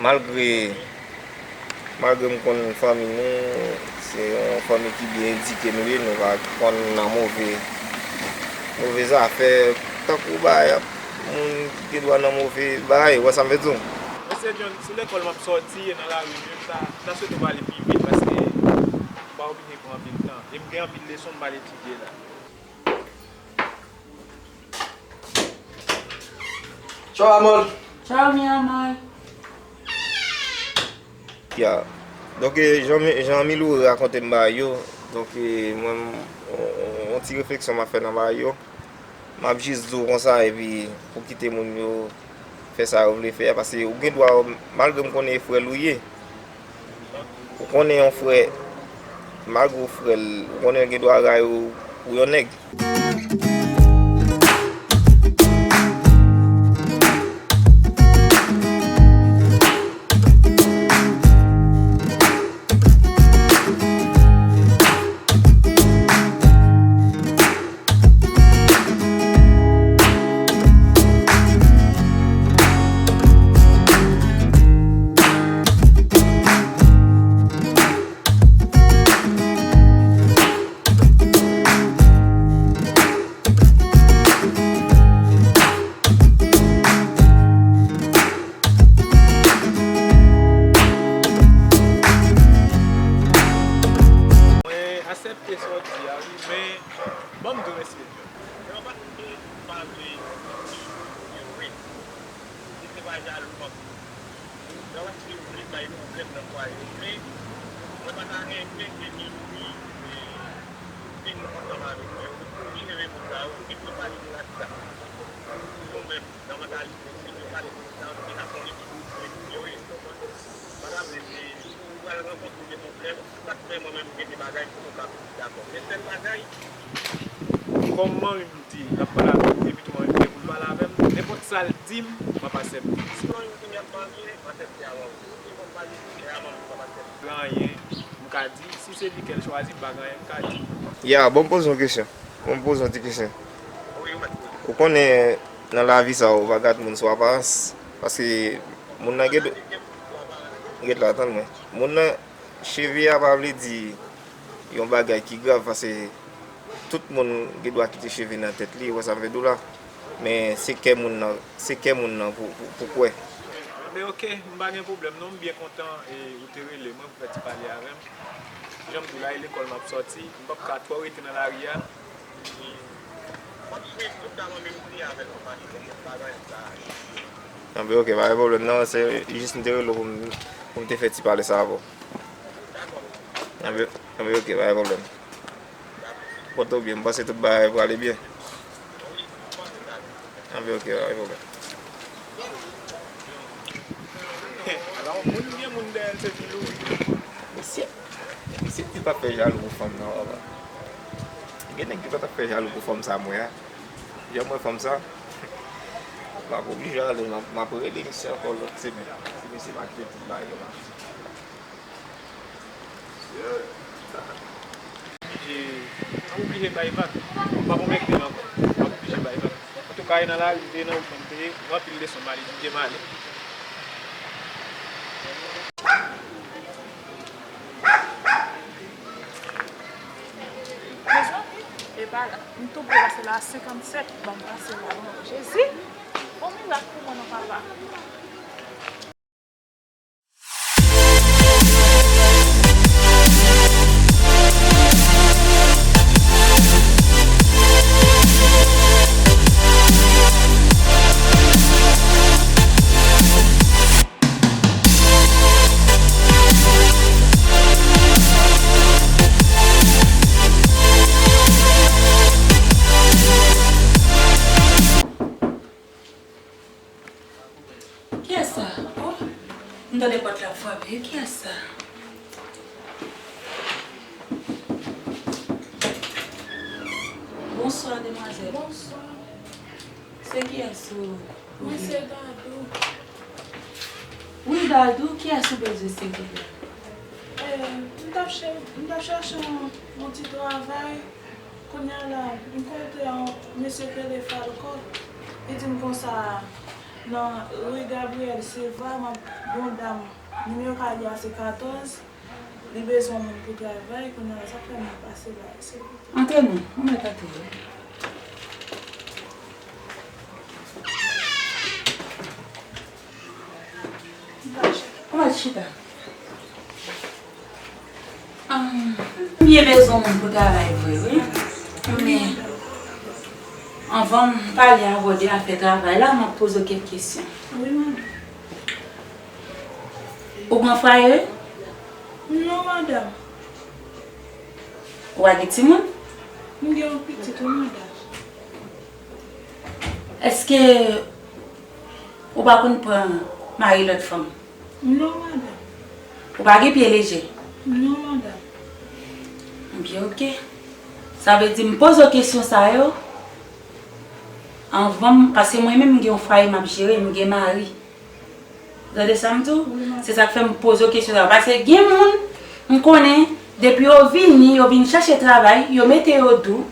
Malgre, malgre m konn fanmi nou, se yon fanmi ki byen edike nou ye, nou pa konn nan move, move zafè, tankou bagay, moun gen dwa nan move bagay, ou wè sa m vle di w? Mesye John, sou lekòl m ap sòti, e nan lari m, m ta, m ta swete w pale pi vit, paske m pa oblije pran anpil tan. E m gen anpil leson m pral etidye la. Tchaw, amor. Tchaw, mi amor. Ya. Donk, e, jan, jan Miloure rakonte m bagay yo, donk, e, mwen, m, on, on, on ti refleksyon m ap fè nan bagay yo. M ap jis di w konsa, epi pou kite moun yo fè sa yo vle fè a, paske ou gen dwa, malgre m konnen e frè l ou ye, ou konnen yon frè, malgre w frè l, ou konnen l gen dwa rayi w pou yon nèg. Mwen aksepte sa w di a, wi, men ban m di w, mesye. Lè w pa, m pa vle di yo ret. Si se pa jalou, m ap di w. Lè w pa, si yo vle bay pwoblèm nan fwaye yo, men mwen pa ta renmen ke Milouri, e, vin ansanm avèk mwen. Yo oblije renmen moun sa yo, yo pale de rad sa. Yo menm, nan mantalite, si yo pale de moun sa yo, se deja konnen ki moun yo ye, w konprann? M pa ta vle di, si w pral rankontre de pwoblèm, sa k fè mwen menm m gen de bagay pou nou ka dakò. Men sèl bagay, kòm manmi m di l ap pale avè m, epi tou manmi m gen pou l pale avè m, nenpòt sa l di m, m ap aksepte. Si manmi m di m y ap marye, m aksepte avan w. Si w pa pale, se avan m, m ap aksepte. Gen anyen m ka di, si se li ke l chwazi, m pa gen anyen m ka di. Ya, bon, m poze yon kesyon. Bon, m poze yon ti kesyon. Wi, wi. Ou konnen, nan lavi sa, ou pa gad moun sou aparans, paske moun nan gen, ret la, tann mwen. Moun nan, cheve a pa vle di yon bagay ki grav, paske tout moun gen dwa kite cheve nan tèt li, ou wè sa m vle di w la. Men se kè moun nan, se kè moun nan pou, pou, pou kwè. Men oke, m pa gen pwoblèm non, m byen kontan, e, ou te rele mwen pou fè ti pale avè m. Jan m di w la, e lekòl m ap sòti, m p ap ka twò rete nan lari a. Anben, oke, pa gen pwoblèm non, se jis m te rele w pou m, pou m te fè ti pale sa avè w. Anben, anben, oke, pa gen pwoblèm. Pòte w byen, m panse tout bagay prale byen. Anben, oke, pa gen pwoblèm. Ala yon moun gen moun dèyè l, se Milouri. Mesye, mesye di l p ap fè jalou pou fanm nan, papa. Gen nèg ki pa t ap fè jalou pou fanm sa m wè a. Jan m wè fanm sa, m ap oblije ale, m ap, m ap rele misye ankò lòt semèn. Si misye pa kite tout bagay yo mache. Oblije, m ap oblije bay vag. M p ap anmède l ankò. M ap oblije bay vag. Antouka, e nan lari m te ye, nan wout mwen m te ye, m gen anpil leson m al etidye, m ale. Mezanmi, e pa la. M tou pre pase la a senkannsèt, ban m pase la non. Jezi! On mirak pou mwen non, papa. E kiyès sa? Bonswa, demwazèl. Bonswa. Se kiyès ou? Mwen se Dadou. Wi, Dadou, kiyès ou bezwen, silvouplè? Eh, m t ap chè-, m t ap chache yon, yon ti travay. Kounye a la, m kontre yon mesye k rele Falco. Li di m konsa, nan ri Gabriel Silva, m ap, yon dam, nimewo kay li a se katòz, li bezwen moun pou travay, kounye a la, sa k fè m pase la, silvouplè. Antre non, ou mèt antre wi. Ou mèt chita. Ah, m byen bezwen moun pou travay vre, wi. Men, anvan m pale avè w de afè travay la, m ap poze w kèk kesyon. Wi, madanm. Ou gen fwaye? Non, madanm. Ou pa gen timoun? M gen yon pitit, wi, madanm. Èske ou pa konn pran mari lòt fanm? Non, madanm. Ou pa gen pye leje? Non, madanm. Ebyen, oke. Sa vle di, m poze w kesyon sa yo anvan m, paske mwen menm, m gen yon fwaye m ap jere, m gen mari. Ou tande sa m di w? Wi, madanm. Se sa k fè m poze w kesyon sa yo. Paske gen moun, m konnen, depi yo vini, yo vin chache travay, yo mete yo dou,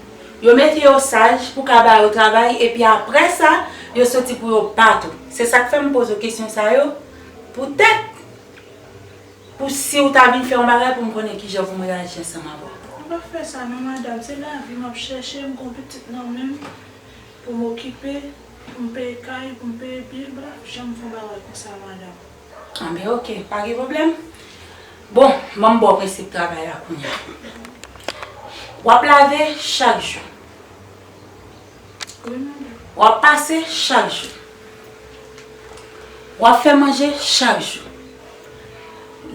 yo mete yo saj pou ka ba yo travay, epi apre sa, yo soti pou yo bat ou. Se sa k fè m poze w kesyon sa yo, poutèt, pou si w ta vin fè yon bagay, pou m konnen kijan pou m reyaji ansanm avè w. M p ap fè sa non, madanm. Se lavi m ap chèche, m gen yon pitit nan men m pou m okipe, pou m peye kay, pou m peye bil, m p ap janm fè yon bagay konsa, madanm. Anben, oke, pa gen pwoblèm. Bon, ban m ba w prensip travay la kounye a. W ap lave chak jou. Wi, madanm. W ap pase chak jou. W ap fè manje chak jou.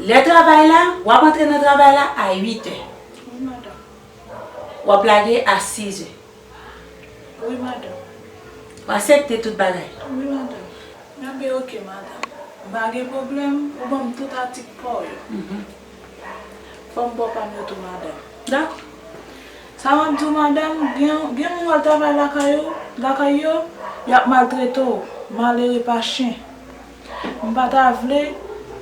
Lè travay la, w ap antre nan travay la a uit è. Wi, madanm. W ap lage a sis è. Wi, madanm. W aksepte tout bagay? Wi, madanm. Enben, oke, madanm. M pa gen pwoblèm. Ou ban m tout atik pa w yo. Mhm. Fò m ba w pa m yo tou, madanm. Dakò. Sa m ap di w, madanm, gen, gen moun w al travay lakay yo, lakay yo, y ap maltrete w, malere pa chen. M pa ta vle,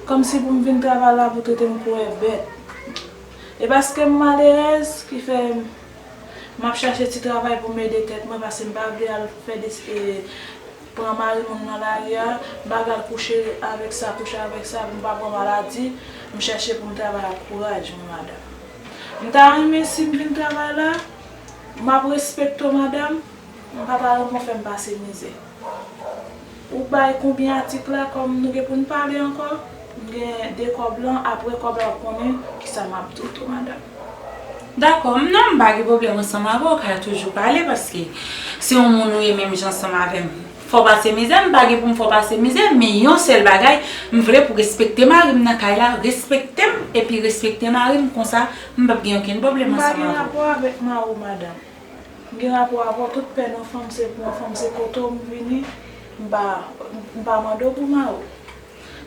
kòmsi pou m vin travay la pou trete m kou yon bèt. E paske m malerèz, ki fè m ap chache ti travay pou m ede tèt mwen, paske m pa vle al fè de, e, pran mari moun nan lari a, m pa vle al kouche avèk sa, kouche avèk sa, pou m pa pran maladi, m chèche pou m travay ak kouraj mwen, madanm. M ta renmen si m vin travay la, m ap respekte w, madanm, m pa ta renmen w fè m pase mizè. Ou bay konbyen atik la, kòm nou gen pou n pale ankò? M gen de kòb lan, apre kòb la w konnen kisa m ap di w tou, madanm. Dakò, m non, m pa gen pwoblèm ansanm avè w, w ka toujou pale, paske se yon moun ou ye menm jan ansanm avè m. Fè w pase mizè, m pa gen pou m fè w pase mizè, men yon sèl bagay, m vle pou w respekte mari m nan kay la, respekte m, epi respekte mari m, konsa, m p ap gen okenn pwoblèm ansanm avè w. M pa gen rapò avèk mari w, madanm. M gen rapò avè w, tout pèn yon fanm se pou yon fanm, se kote w m vini, m pa, m pa mande w pou mari w.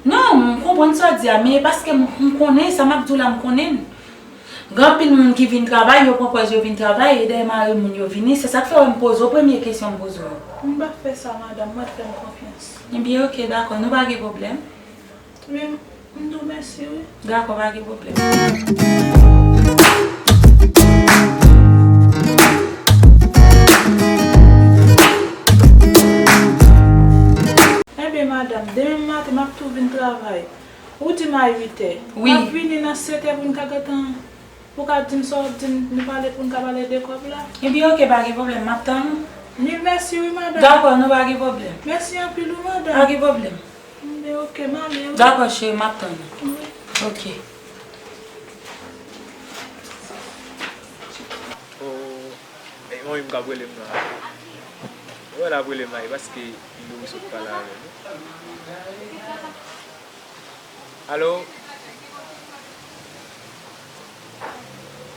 Non, m konprann sa w di a, men e paske m, m konnen, sa m ap di w la, m konnen l. Gen anpil moun ki vin travay, yo pran pòz yo vin travay, e dèyè mari moun yo vini, se sa k fè w wè m poze w premye kesyon m poze w. M p ap fè sa, madanm, mèt fè m konfyans. Ebyen, oke, dakò, nou pa gen pwoblèm. Men, m di w mèsi, wi. Dakò, pa gen pwoblèm. Enben, madanm, demen maten, m ap tou vin travay. Ou di m a uit è. Wi. M ap vini nan sèt è pou n ka gentan, pou w ka di m sa w ap di m, nou pale pou n ka pale de kòb la. Ebyen, oke, pa gen pwoblèm, m ap tann ou. Mil mèsi, wi, madanm. Dakò, nou pa gen pwoblèm. Mèsi anpil, wi, madanm. Pa gen pwoblèm. Enben, oke, m ale, wi. Dakò, cheri, m ap tann ou. Wi. Oke. Oh, e, manmi m k ap rele m la. Ou wè l ap rele m la, e paske li wè sot pale avè m. Alo?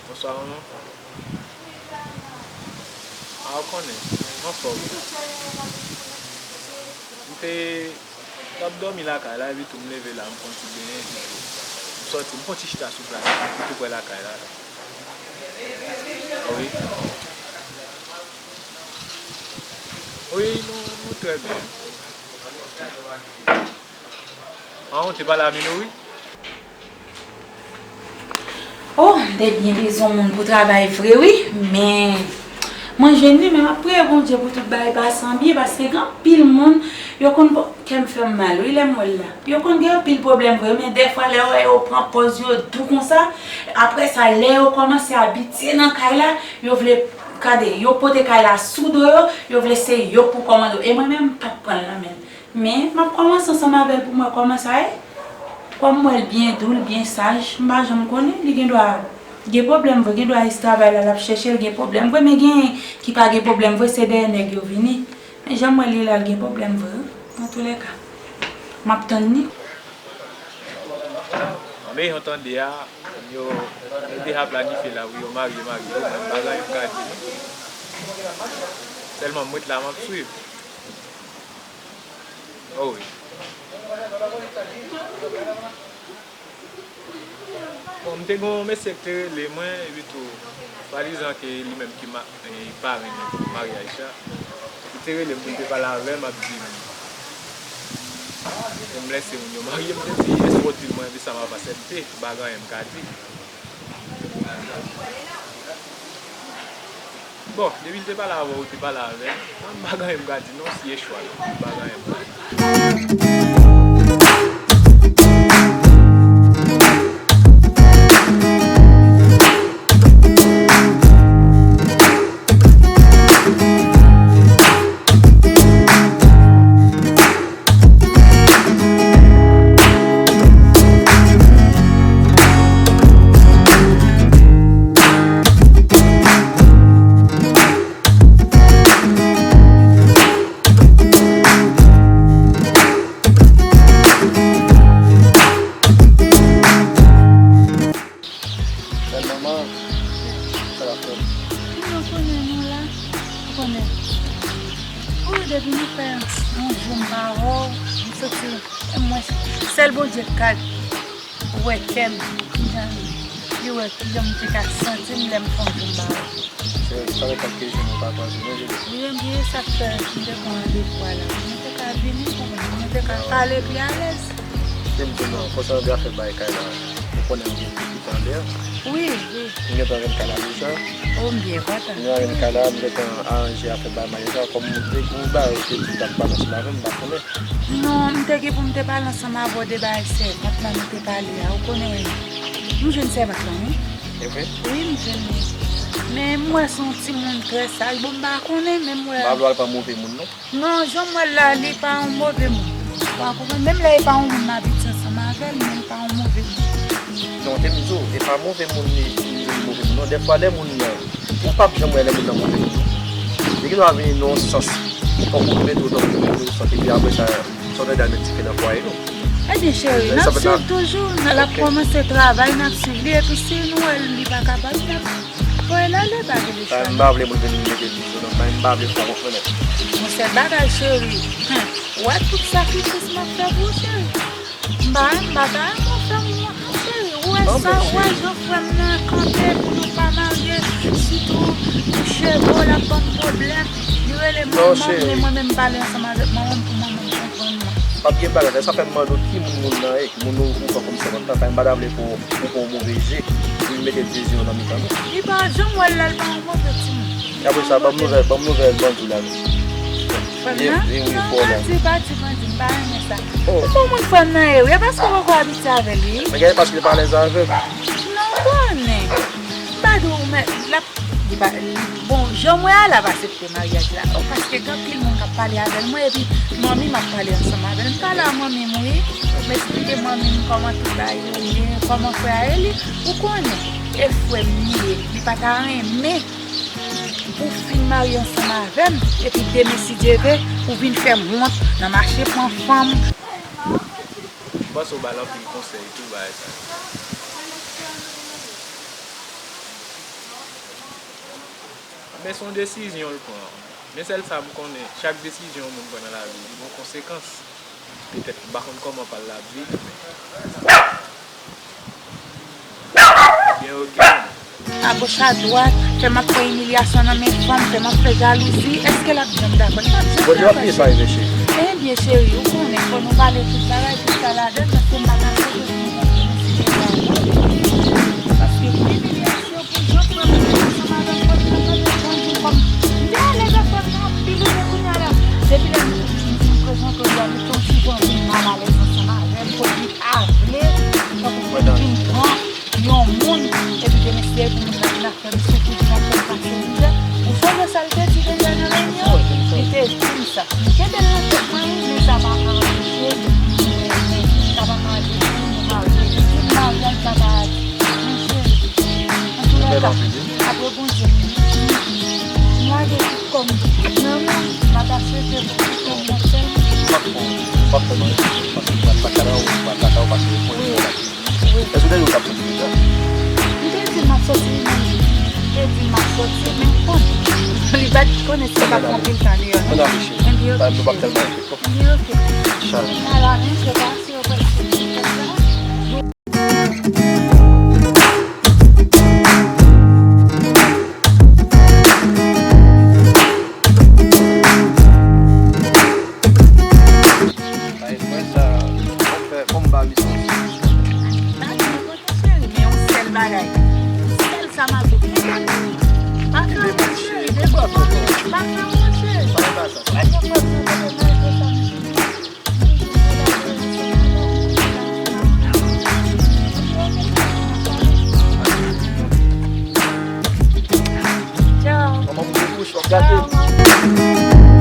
Bonswa, manman. A, ou konnen, m anfòm. M te, m t ap dòmi lakay la, epi tou m leve la, m pran ti benyen, epi tou. Sòti, m fè yon ti chita sou plas la, m tou prè lakay la. Wi. Wi, nou, nou trè byen. An, ou te pale a Mino, wi? Oh, m te byen bezwen moun pou travay vre, wi. Men, mwen jwenn li, men m ap priye Bondye pou tout bagay pase an byen, paske gen anpil moun, yo konn, kè m fè m mal, wi, lè m wè l la. Yo konn gen anpil pwoblèm vre, men dèfwa lè yo wè yo pran pòz yo dou konsa, apre sa, lè yo kòmanse abitye nan kay la, yo vle, gade, yo pote kay la sou do yo, yo vle se yo k pou kòmande yo. E mwen menm, m p ap pran l nan men l. Men, m ap kòmanse ansanm avè l pou m wè kòman sa ye. Kòm m wè l byen dou, l byen saj, m pa janm konnen, li gen dwa gen pwoblèm vre, gen dwa jis travay la, l ap chèche l, gen pwoblèm vre, men genyen ki pa gen pwoblèm vre, se dèyè nèg yo vini. Men jan m wè li la, l gen pwoblèm vre, wi. Antoulèka, m ap tann li. Anben, jan w tande a, yo, yo deja planifye la pou yo marye, marye, wi, mwen, m pa gen anyen m ka di, non. Sèlman, m ret la, m ap swiv. Oh, wi. Bon, m te gen yon mesye ki te rele mwen, epi tou, swadizan ke li menm ki ma-, e, parenn maryaj sa, li te rele m pou l te pale avè m, ap di m, pou m lèse moun yo marye, m te di, èske w di l mwen, epi sa m ap aksepte, m pa gen anyen m ka di. Bon, depi l te pale avè w, ou te pale avè l. Mwen, m pa gen anyen m ka di non, si e chwa l, m pa gen anyen m ka di. Bèl manman, sa w ap fè? Wi, ou konnen nou la. Ou konnen. Wi, depi nou fè yon jou m pa wè w, m santi, e mwen, sèl Bondye k ka wè kè m, kijan li wè, kijan m te ka santi m lè m fè yon jou m pa wè w. Se, sa fè kèlke jou nou pa kwaze, non, Julie? Wi, ebyen, sa k fè m te pran randevou a la. Mwen te ka vini pou mwen, mwen te ka pale pi alèz. Te m di non, konsa nou te afè bay kay la. Ou konnen m gen pitit anlè. Wi, wi. M gentan rann kay la deja. O, m byen kontan. M rann kay la, m gentan aranje afè bay maryaj la. Kòm m te gen yon bagay ou te di w t ap pale ansanm avè m, m pa konnen. Non, m te gen pou m te pale ansanm avè w de bagay sèvant lan nou te pale a. Ou konnen, m jwenn sèvant lan, wi. E vre? Wi, m jwenn li. Men m wè se yon timoun trè saj. Bon, m pa konnen, men m wè. M pa vle w al pran move moun, non. Non, jan m wè l la, li pa yon move moun. Ou pa konprann? Menm lè e pa yon moun m abitye ansanm avè l, men l pa yon move moun. Non, te m di w, e pa move moun li, li, li move moun. Non, dèfwa lè moun nan, ou p ap janm wè lè moun nan move moun. Li gen dwa vini nan yon sans, tankou pou mete w nan yon sans, epi apre sa, sa w tande al met dife nan fwaye nou. Ebyen, cheri, n ap swiv toujou. L ap kòmanse travay, n ap swiv li, epi si nou wè li pa kapab, n ap voye l ale, pa gen de chwa. M pa vle moun vin mete dife nan fwaye, m pa vle fè w konprann. Yon sèl bagay, cheri. Hm, ou wè tout sakrifis m ap fè pou ou, cheri? M pa, m pa ta renmen w fè m wont non, cheri. Ou wè sa, ou wè jan frè m nan kanpe pou nou pa marye, sitou pou cheve w, l ap ban m pwoblèm. Li rele manman m, men mwen menm m pale ansanm avèk manman m pou manman m konprann mwen. P ap gen bagay, sa fè m mande w ki moun moun nan ye, ki moun ou, ou pran kòm sèvant lan, m pa ta vle pou ou pran yon move je, pou l mete divizion nan mitan nou. Li pa janm wè l la, l pa yon move timoun. Apre sa, ban m nouvèl, ban m nouvèl bandi w la, non. Frè m nan? Vye, vye, vye, non, frè w la. Bandi, bandi, bandi, m pa renmen sa. Oh. Pou bon moun frè m nan ye, wi, e paske w poko abitye avè l, wi. Men gade paske li pa alèz avè m. Non, m konnen. M pa di w, men, l ap, li pa, li, bon, jan m wè a, l ap aksepte maryaj la. Oh, paske gen anpil moun k ap pale avè l, mwen, epi manmi m ap pale ansanm avè l. M pale a manmi m, wi. M esplike manmi m kòman tout bagay yo ye, kòman frè a ye, li, ou konnen. E frè m li ye, li pa ta renmen ou fin marye ansanm avè m, epi demen, si Dye ve, ou vin fè m wont nan mache pran fanm. M panse w ba l anpil konsèy tou, bagay sa yo. Men se yon desizyon l pran. Men sèl sa m konnen, chak desizyon yon moun pran nan lavi, li gen yon konsekans. Petèt, m pa konn kòman pa l la ap viv, men Ok. Agoch adwat, fè m ap pran imilyasyon nan men fanm, fè m ap fè jalouzi, èske l ap janm dakò? Li p ap janm dakò, cheri. Ebyen, cheri, ou konnen, fò nou pale tout bagay, tout sa ladan l, paske m pa ka aksepte pou nou konn si deja non. Paske imilyasyon pou jan frè m ansanm avè m, fò l ta tande bon di kòm m te alèz ak frè m nan anpil, ou wè kounye a la. Depi lè nou fin prezante, nou te yon ti jan vin malalèz ansanm avè m, kote li pa vle, tankou pou l vin pran yon moun, epi demen se pou moun nan vin ap fè m soufri, vin ap fè m pase mizè. Ou sonje sa l te di deja nan reyinyon? Li te di m sa. M kenbe l nan tèt mwen, wi, men sa pa ka anpeche m renmen, sa pa ka anpeche m marye. Li di m marye a, li pa ka di. Men cheri, antoulèka, apre Bondye, m lage tout kò m nan men w, m ap aswete pou tout kò m nan sèl. M ap fè w, m ap fè w marye, paske m pral lakay la, ou pral lakay ou, paske ou konnen m pral lakay. Wi. Èske w te di w t ap soti deja? M te di m ap soti, men m te di m ap soti, men m konn. Li pa t konnen si l t ap pran anpil tan deyò, non. Ann ale, cheri. Ebyen, ok, cheri. Ebyen, ok. Chalè. Ala, men se pa si yo pral soti konsa. Ay, mwen sa, fò m fè, fò m ba misye yon ti. Pa gen nenpòt cheri, men yon sèl bagay. Sèl sa m ap di. Pa fè yon cheri, pa fè yon cheri. Pa fè yon cheri. Pa fè yon cheri. Tchao. Manman m gen bouch, w ap gate. Tchao, manman.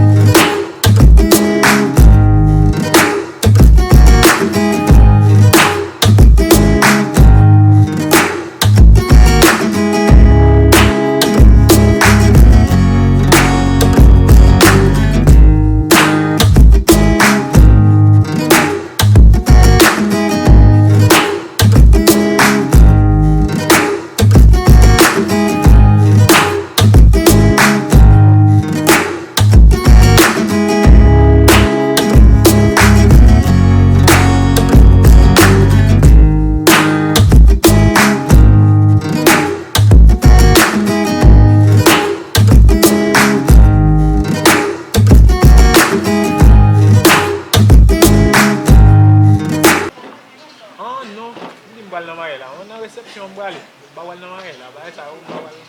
Ah non, m di m pral nan maryaj la. Mwen nan resepsyon m prale. M pa pral nan maryaj la. Bagay sa yo, m pa pral, m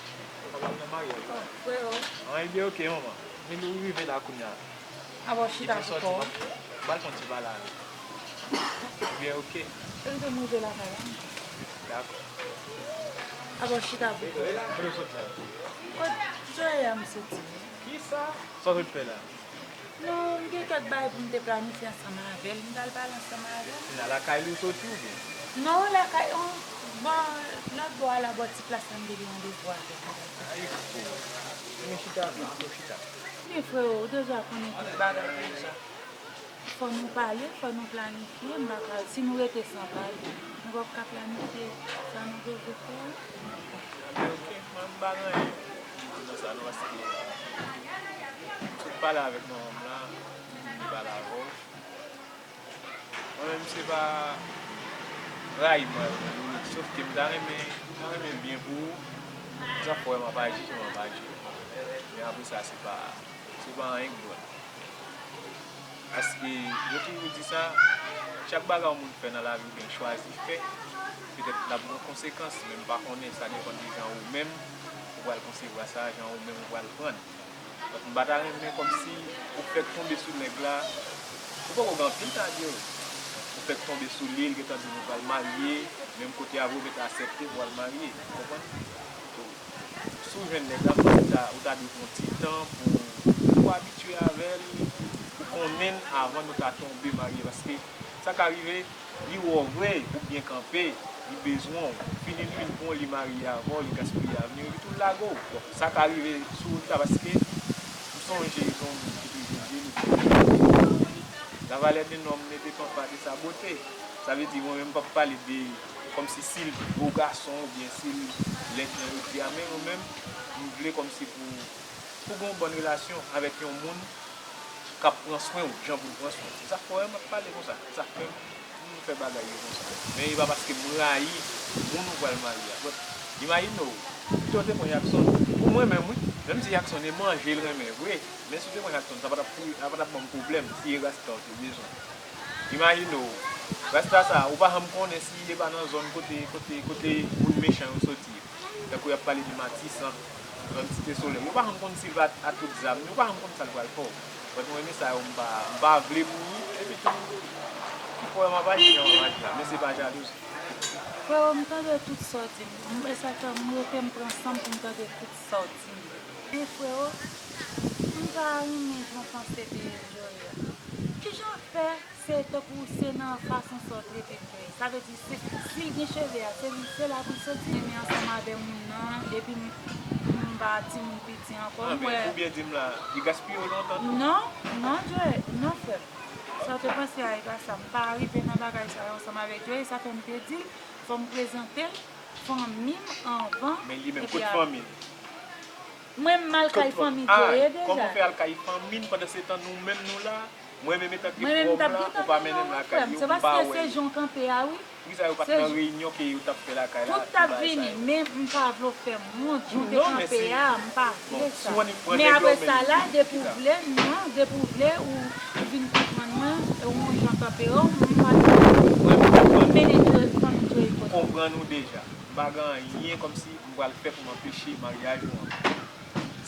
pa pral nan maryaj la. Freo. An, ebyen, ok, manman. Men ou rive la kounye a. Aba w chita pou kò w. M pral fè yon ti pale avè w. Ebyen, ok. Cheri, m rive lakay la. Dakò. Aba w chita pou kò w. Kote w sot la? Kot Joya m soti. Kisa? Sa w sot fè la? Non, m gen kèk bagay pou m te planifye ansanm avè l. M t al pale ansanm avè l. Se nan lakay li w soti oubyen? Non, lakay, on, bò, lòt bò a la, bò ti plas la, m te gen randevou avè l. Ay, fo. Men chita non, fò chita. Men freo, ou deja konnen tout bagay deja. Fò nou pale, fò nou planifye, m pa ka, si nou rete san pale, nou p ap ka planifye sa nou bezwen fè a. Ebyen, ok, mwen m pa gen anyen pou m di nan sa non, paske m sot pale avèk manman m la, li di m li pale avè w. Mwen menm se pa rayi m rayi w, sòf ke m ta renmen, m ta renmen byen pou ou. Sa fè w wè m ap aji jan m ap aji. Men apre sa, se pa, se pa anyen k dwòl. Paske yo toujou di sa, chak bagay yon moun fè nan lavi oubyen chwazi fè, petèt l ap gen konsekans, men m pa konnen, sa depann de jan ou menm ou pral konsevwa sa, jan ou menm ou pral pran l. Donk, m pa ta renmen kòmsi ou fèk tonbe sou nèg la, ou poko gen anpil tan ak yo. Ou fèk tonbe sou li, l gentan di nou pral marye, menm kote avè w gentan aksepte pou al marye, ou konprann? Si w jwenn nèg la, m panse ta, ou ta dwe pran ti tan pou, pou abitye avè l, pou konnen l avan nou ta tonbe marye. Paske sa ka rive, li wè w vre, ou byen kanpe, li bezwen w, fini l fin pran w, li marye avè w, li gaspiye avni w, epi tou l lage w. Bon, sa ka rive sou wout la, paske m sonje yon moun ki te di m, la valeur d'un homme ne dépend pas de sa beauté. Sa vle di, mwen menm, m p ap pale de kòmsi si l bo gason oubyen si l lèd jan yo di a, men mwen menm, m vle kòmsi pou, pou gen yon bòn relasyon avèk yon moun k ap pran swen w, jan pou l pran swen w. Se sa k fè w wè m ap pale konsa. Se sa k fè m, m fè bagay yo konsa. Men e pa paske m rayi moun ou pral marye a. But, Imajine w, pito w te pran Jackson. Pou mwen menm, wi, menm si Jackson e manje l renmen vre, men si w te pran Jackson, sa pa t ap pou, sa pa t ap ban m pwoblèm si e rasta w te bezwen. Imajine w, rasta sa, ou pa janm konnen si e pa nan zòn kote, kote, kote moun mechan yo soti. Tankou y ap pale de Matisan, zòn Site Solèy. Ou pa janm konn si l pa ak tout zam li, ou pa janm konn sa l pral fè w. But mwen, men sa yo, m pa, m pa vle pou li. Epi tou, ki fè m ap aji jan m ap aji a, men se pa jalouzi. Freo, m tande tout sa w di m. M, e sa fè m rete m pran san m pou m tande tout sa w di m. Men freo, m pa renmen jan w panse de Joey a. Kijan fè se tankou se nan fason sa w trete Joey? Sa vle di, se, si l gen cheve a, se, se la pou l soti? Renmen ansanm avè moun nan, epi m, m pa timoun piti ankò, m wè. Oubyen di m la, li gaspiye w lontan tou? Non, non, Joey, non, frè m. Sa w te panse a, e pa sa. M pa rive nan bagay sa yo ansanm avèk Joey, sa fè m te di, fò m prezante l fanmi m anvan. Men li menm, kot fanmi l? Mwen, m al kay fanmi Joey deja. Kòman w fè al kay fanmi l pandan se tan nou menm nou la? Mwen menm, etan ke frè w la, ou pa mennen m lakay yo, m pa wè. Se paske se jan w kanpe a, wi. Poukisa yo pa t nan reyinyon ke yo t ap fè lakay la? Tout t ap vini, men m pa vle w fè m wont jan w te kanpe a, m pa vle sa. Men apre sa la, depi w vle, non, depi w vle, ou, ou vin konprann mwen, e ou jan w kanpe yo, m pa t, m mennen Joey, fanmi Joey kote. Konprann ou deja. M pa gen anyen kòmsi m pral fè pou m anpeche maryaj ou an.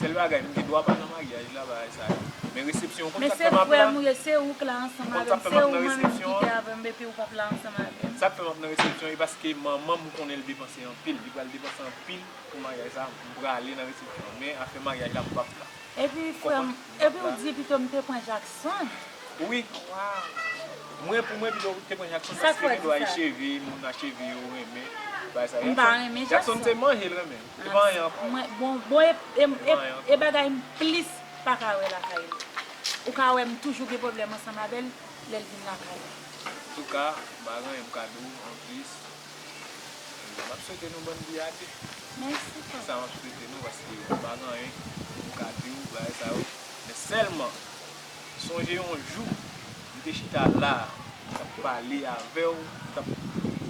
Sèl bagay, m gen dwa pa nan maryaj la, bagay sa yo. Men resepsyon, ou konn sa k fè m ap la? Men se frè m ou ye, se ou k la ansanm avè m, se ou manmi m kite avè m, epi ou p ap la ansanm avè m. Sa k fè m ap nan resepsyon, e paske manman m konnen l depanse anpil, li pral depanse anpil pou maryaj sa, m prale nan resepsyon an. Men afè maryaj la, m p ap la. Epi frè m, epi w di pito m te pran Jackson. Wi. Mwen, pou mwen, pito te pran Jackson paske gen dwa e cheve, moun acheve yo renmen bagay sa. Jackson, m pa renmen Jackson. Jackson se manje l renmen. Li pa anyen ankò. Mwen, bon, bon, e, e, e, e bagay m plis pa ka wè lakay li. Ou ka wè m toujou gen pwoblèm ansanm avè l lè l vin lakay mwen. Antouka, m pa gen anyen m ka di w anplis. M ap swete nou bòn biyate. Mèsi, papa. Se sa m ap swete nou, paske m pa gen anyen pou m ka di w bagay sa yo. Men sèlman, sonje yon jou, m te chita la, m t ap pale avè w, m t ap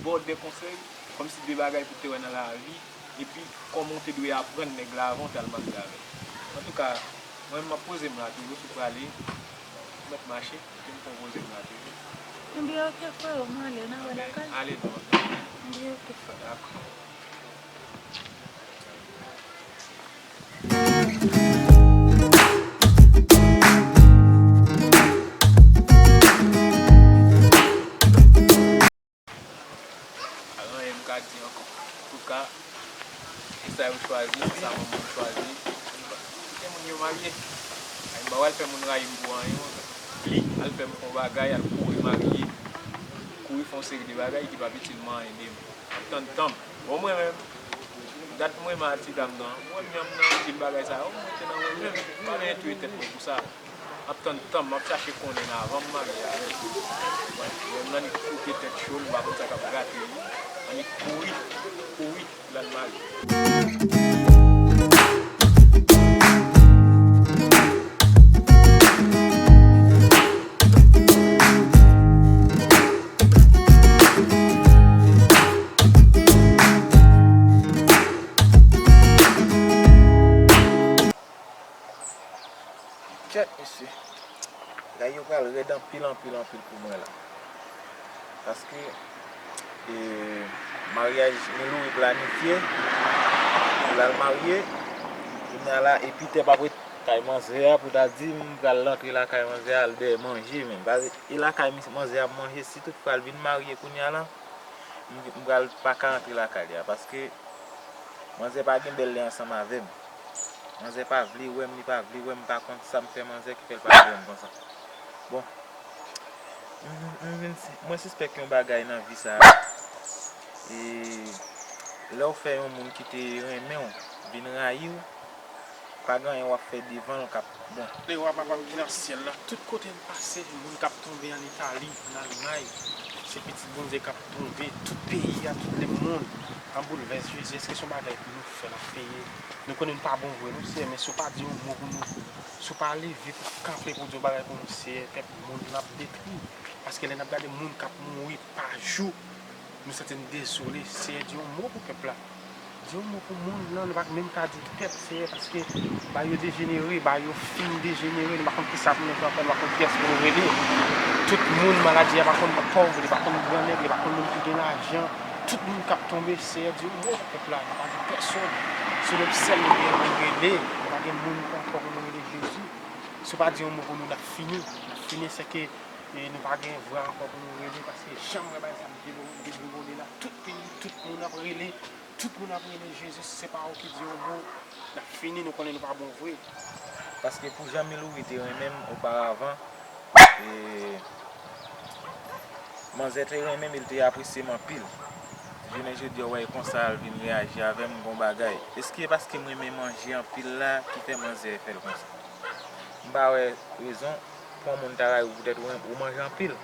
ba w de konsèy, kòmsi de bagay pou w te wè nan lavi, epi kòman w te dwe aprann nèg la avan w t al marye avè l. Antouka, mwen, m ap poze m la toujou, si w prale, m mèt mache. Ke m konpoze m la toujou. Ebyen, oke, freo, m ale, n a wè lakay. Ale non. Ebyen, oke, freo. Dakò. Pa gen anyen m ka di ankò. Antouka, se sa yo chwazi, se sa manman m chwazi. Kite moun yo marye. Ay, m pa pral fè moun rayi m pou anyen. Li al fè m fè yon bagay, al kouri marye, kouri fè yon seri de bagay ki p ap itil mwen anyen demen. M ap tann tan m. Bon, mwen menm, dat mwen renmen a ti dam nan, mwen renmen yanm nan anpil bagay sa yo, m rete nan mwen menm, m pa vle entouye tèt mwen pou sa. M ap tann tan m, m ap chache konnen l avan m marye avè l. Mwen, mwen annik koupe tèt cho l, m pa konn sa k ap rate li. Annik kouri, kouri, pou l al marye. Kèt, mesye. Bagay yo pral rèd anpil, anpil, anpil pou mwen la. Paske, e, maryaj Milouis planifye, pou l al marye, kounye a la, e Pitè p ap ret kay manzè a pou ta di, m pral rantre lakay manzè a, al dèyè manje, men, e lakay mis-, manzè a ap manje, si toutfwa l vin marye kounye a la, m, m pral pa ka rantre lakay li a, paske manzè pa gen bèl li ansanm avè m. Manzè pa vle wè m, li pa vle wè m, m pa konn sa m fè manzè ki fè l pa vle wè m konsa. Bon, m, m vin si-, mwen sispèk yon bagay nan vi sa a. E lè w fè yon moun ki te renmen w vin rayi w, pa gen anyen w ap fè devan l k ap bon. Lewa Papa m ki nan syèl la, tout kote m pase, moun k ap tonbe ann Itali, ann Almay, se pitit Bondye k ap tonbe, tout peyi a, tout lemonn an boulvès. Jezi, èske se yon bagay pou nou fè, n ap peye? Nou konnen n pa bon vre, non, Seyè, men si w pa di yon mo pou nou, si w pa leve pou kanpe pou di yon bagay pou nou, Seyè, pèp monn nan ap detwi. Paske lè n ap gade moun k ap mouri pa jou, nou santi n dezole. Seyè, di yon mo pou pèp la. Di yon mo pou moun nan, nou pa menm ka di pèp, Seyè, paske ba yo dejenere, ba yo fin dejenere, nou pa konn kisa pou nou fè ankò, nou pa konn kiyès pou nou rele. Tout moun, maladi a pa konn pòv, li pa konn gran nèg, li pa konn moun ki gen lajan. Tout moun k ap tonbe, Seyè, di yon mo pou pèp la, nou pa gen pèsonn. Se nou sèl nou gen pou nou rele, nou pa gen moun ankò pou nou rele Jezi. Si w pa di yon mo pou nou, n ap fini. N ap fini, sèke, e, nou pa gen vwa ankò pou nou rele, paske jan m wè bagay sa ap devlo-, devlope la, tout peyi, tout moun ap rele, tout moun ap rele Jezi, si se pa ou ki di yon mo, n ap fini, nou konnen nou pa bon vre. Paske pou jan Milouri te renmen m oparavan, e, manzè te renmen m, e l te apresye m anpil. Jounen jodi a, w wè konsa l vin reyaji avè m, gon bagay. Èske paske m renmen manje anpil la ki fè manzè fè l konsa? M pa wè rezon pou yon moun ta rayi w poutèt ou, ou manje anpil.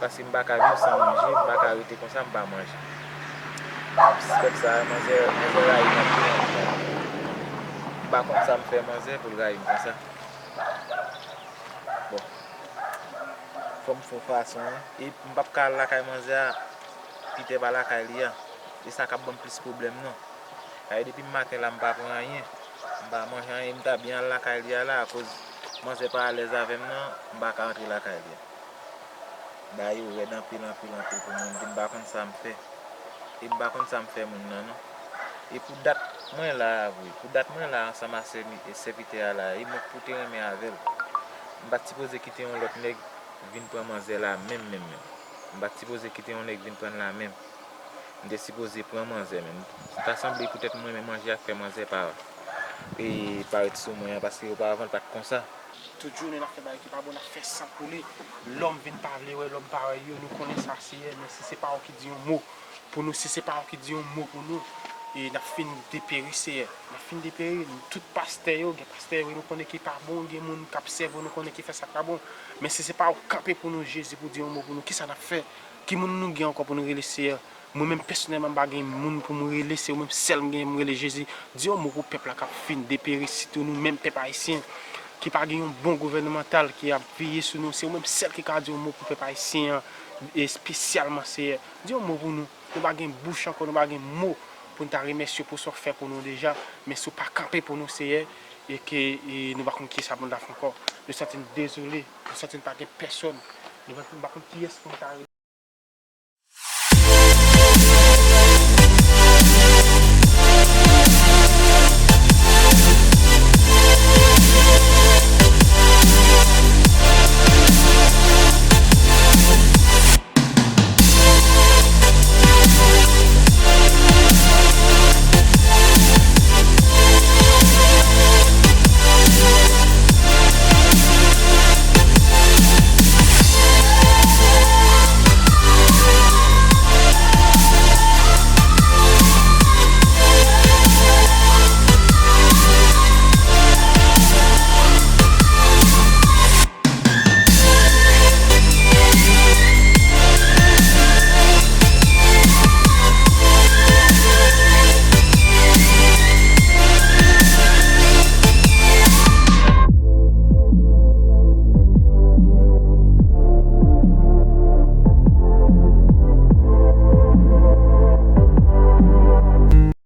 Paske m pa ka viv san manje, m pa ka rete konsa, m pa manje. Pèp sa, manzè, manzè rayi m anpil, anpil. M pa konn sa m fè manzè pou l rayi m konsa. Bon. Fò m fè yon fason, wi. E m p ap ka al lakay manzè a, Pitè pa lakay li a. E sa k ap ban m plis pwoblèm, non. Paske depi maten la, m pa pran anyen. M pa manje anyen, m ta byen al lakay li a la, akoz manzè pa alèz avè m nan, m pa ka antre lakay li a. Bagay yo rèd anpil, anpil, anpil pou mwen, m di m pa konn sa m fè. E m pa konn sa m fè moun nan, non. E pou dat mwen la a vre, pou dat mwen la ansanm a sè mi-, e sèvitè a la, e mwen k pou te renmen avè l. M pa t sipoze kite yon lòt nèg vin pran manzè la menm, menm, menm. M pa t sipoze kite yon nèg vin pran l la menm. M te sipoze pran manzè, men m ta sanble poutèt mwen menm manje ak fè manzè pa, e, parèt sou mwen an, paske oparavan l pa t konsa. Tout jounen n ap fè bagay ki pa bon, n ap fè san koule. Lòm vin pa vle wè, lòm pa wè yo, nou konnen sa, Seyè, men si se pa ou ki di yon mo pou nou, si se pa ou ki di yon mo pou nou, e n ap fin deperi, Seyè. N ap fin deperi. Tout pastè yo, gen pastè yo, nou konnen ki pa bon, gen moun k ap sèvi yo, nou konnen ki fè sa k pa bon. Men si se pa ou kanpe pou nou, Jezi, pou di yon mo pou nou, kisa n ap fè? Ki moun nou gen ankò pou nou rele, Seyè? Mwen menm pèsonèlman, m pa gen moun pou m rele, se ou menm sèl m genyen pou m rele, Jezi. Di yon mo pou pèp la k ap fin deperi, sitou nou menm pèp ayisyen ki pa gen yon bon gouvènmantal ki ap veye sou nou. Se ou menm sèl ki ka di yon mo pou pèp ayisyen an, espesyalman, Seyè. Di yon mo pou nou. Nou pa gen bouch ankò, nou pa gen mo pou n ta remèsye w pou sa w fè pou nou deja. Men si w pa kanpe pou nou, Seyè, e ke, e, nou pa konn kisa pou n ta fè ankò. Nou santi n dezole, nou santi n pa gen pèsonn. Nou pa, nou pa konn kiyès pou n ta rele.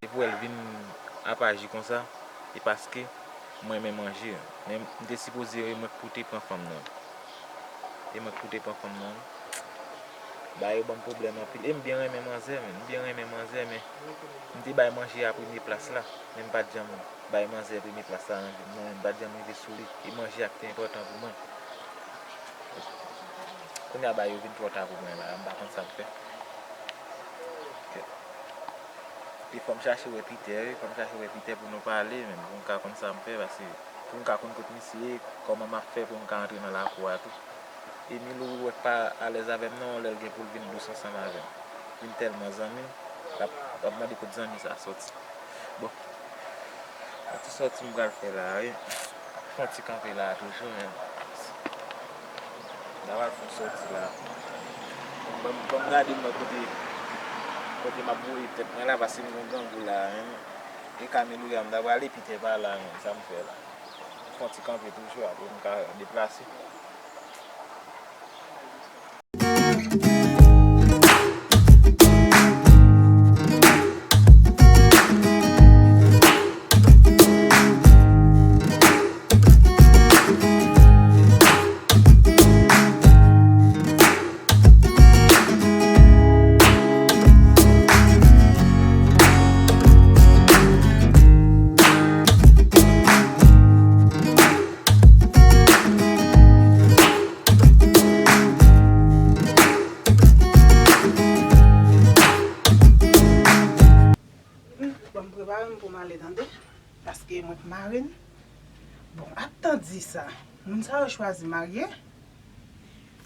Se pou wè l vin ap aji konsa, e paske mwen renmen manje. Men m te sipoze e mwen k pou te pran fanm nan. E mwen k pou te pran fanm nan. Bagay yo ban m pwoblèm anpil. E m byen renmen manzè, men. M byen renmen manzè, men m te bay manje a premye plas la. Men m pa t janm bay manzè premye plas la nan vi m, non, men m pa t janm rive sou li. E manje a k te enpòtan pou mwen. Kounye a bagay yo vin twò ta pou mwen la, m pa konn sa m fè. Ok. E fò m chache wè Pitè, wi, fò m chache wè Pitè pou nou pale, menm pou m ka konn sa m fè, paske pou m ka konn kot misye ye, kòman m ap fè pou m ka antre nan lakou a tou. E Milouri wè k pa alèz avè m non, lè l gen pou l vin dous ansanm avè m. Vin tèlman zanmi, l ap, l ap mande kot zanmi sa soti. Bon, se ti sòti m pral fè la, wi. Fè yon ti kanpe la toujou, men. N a pral fè yon sòti la. Bon, ban m, ban m gade m wè kote, kote m ap voye tèt mwen la, paske m gon grangou la, men. E ka Milouri a, m ta prale, Pitè pa la, men. Sa m fè la? Fè yon ti kanpe toujou, apre m ka deplase. Paske mwen k mari l. Bon, ap tan di sa. Moun sa yo chwazi marye.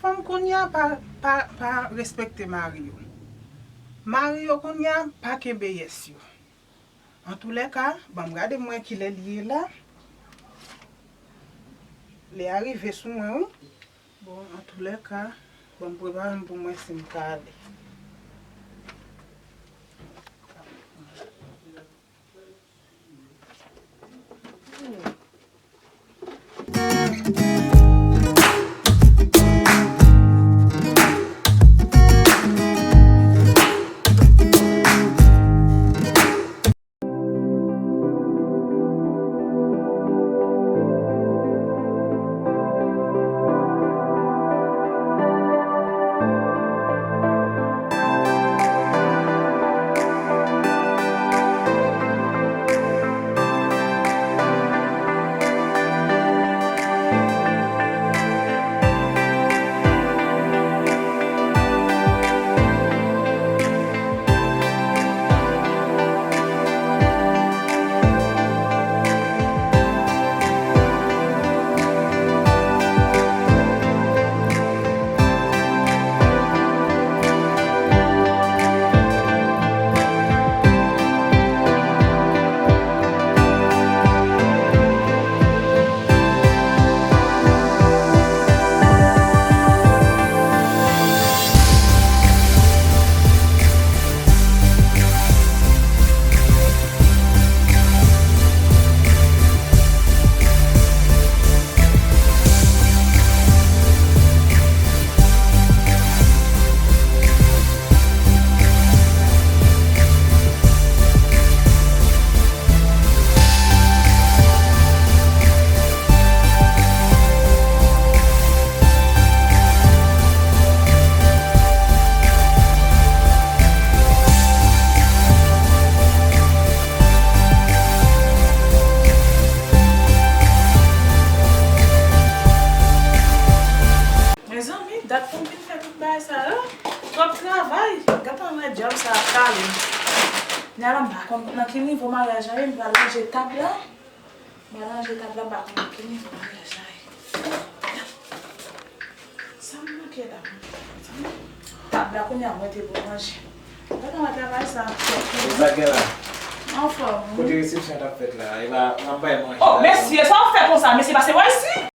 Fanm kounye a pa, pa, pa respekte mari yo. Mari yo kounye a pa kenbe yès yo. Antoulèka, ban m gade mwen kilè li ye la. Lè a rive sou mwen, wi. Bon, antoulèka, ban m prepare m pou mwen si m ka ale. Mezanmi, dat pou m vin fè tout bagay sa yo. Twòp travay. Gad anlè djab sa ap kale m. Nè la m pa konn nan ki nivo maryaj la ye, m pral ranje tab la. M pral ranje tab la, m pa konn nan ki nivo maryaj la ye. Sa m manke la? Tab la kounye a mwen te pou ranje. Gad anlè travay sa. E sa k gen la? Anfòm, wi. Kote resepsyon an t ap fèt la? E pa, m ap bay manje. Oh, mesye, sa w fè konsa, mesye, pase wè isi.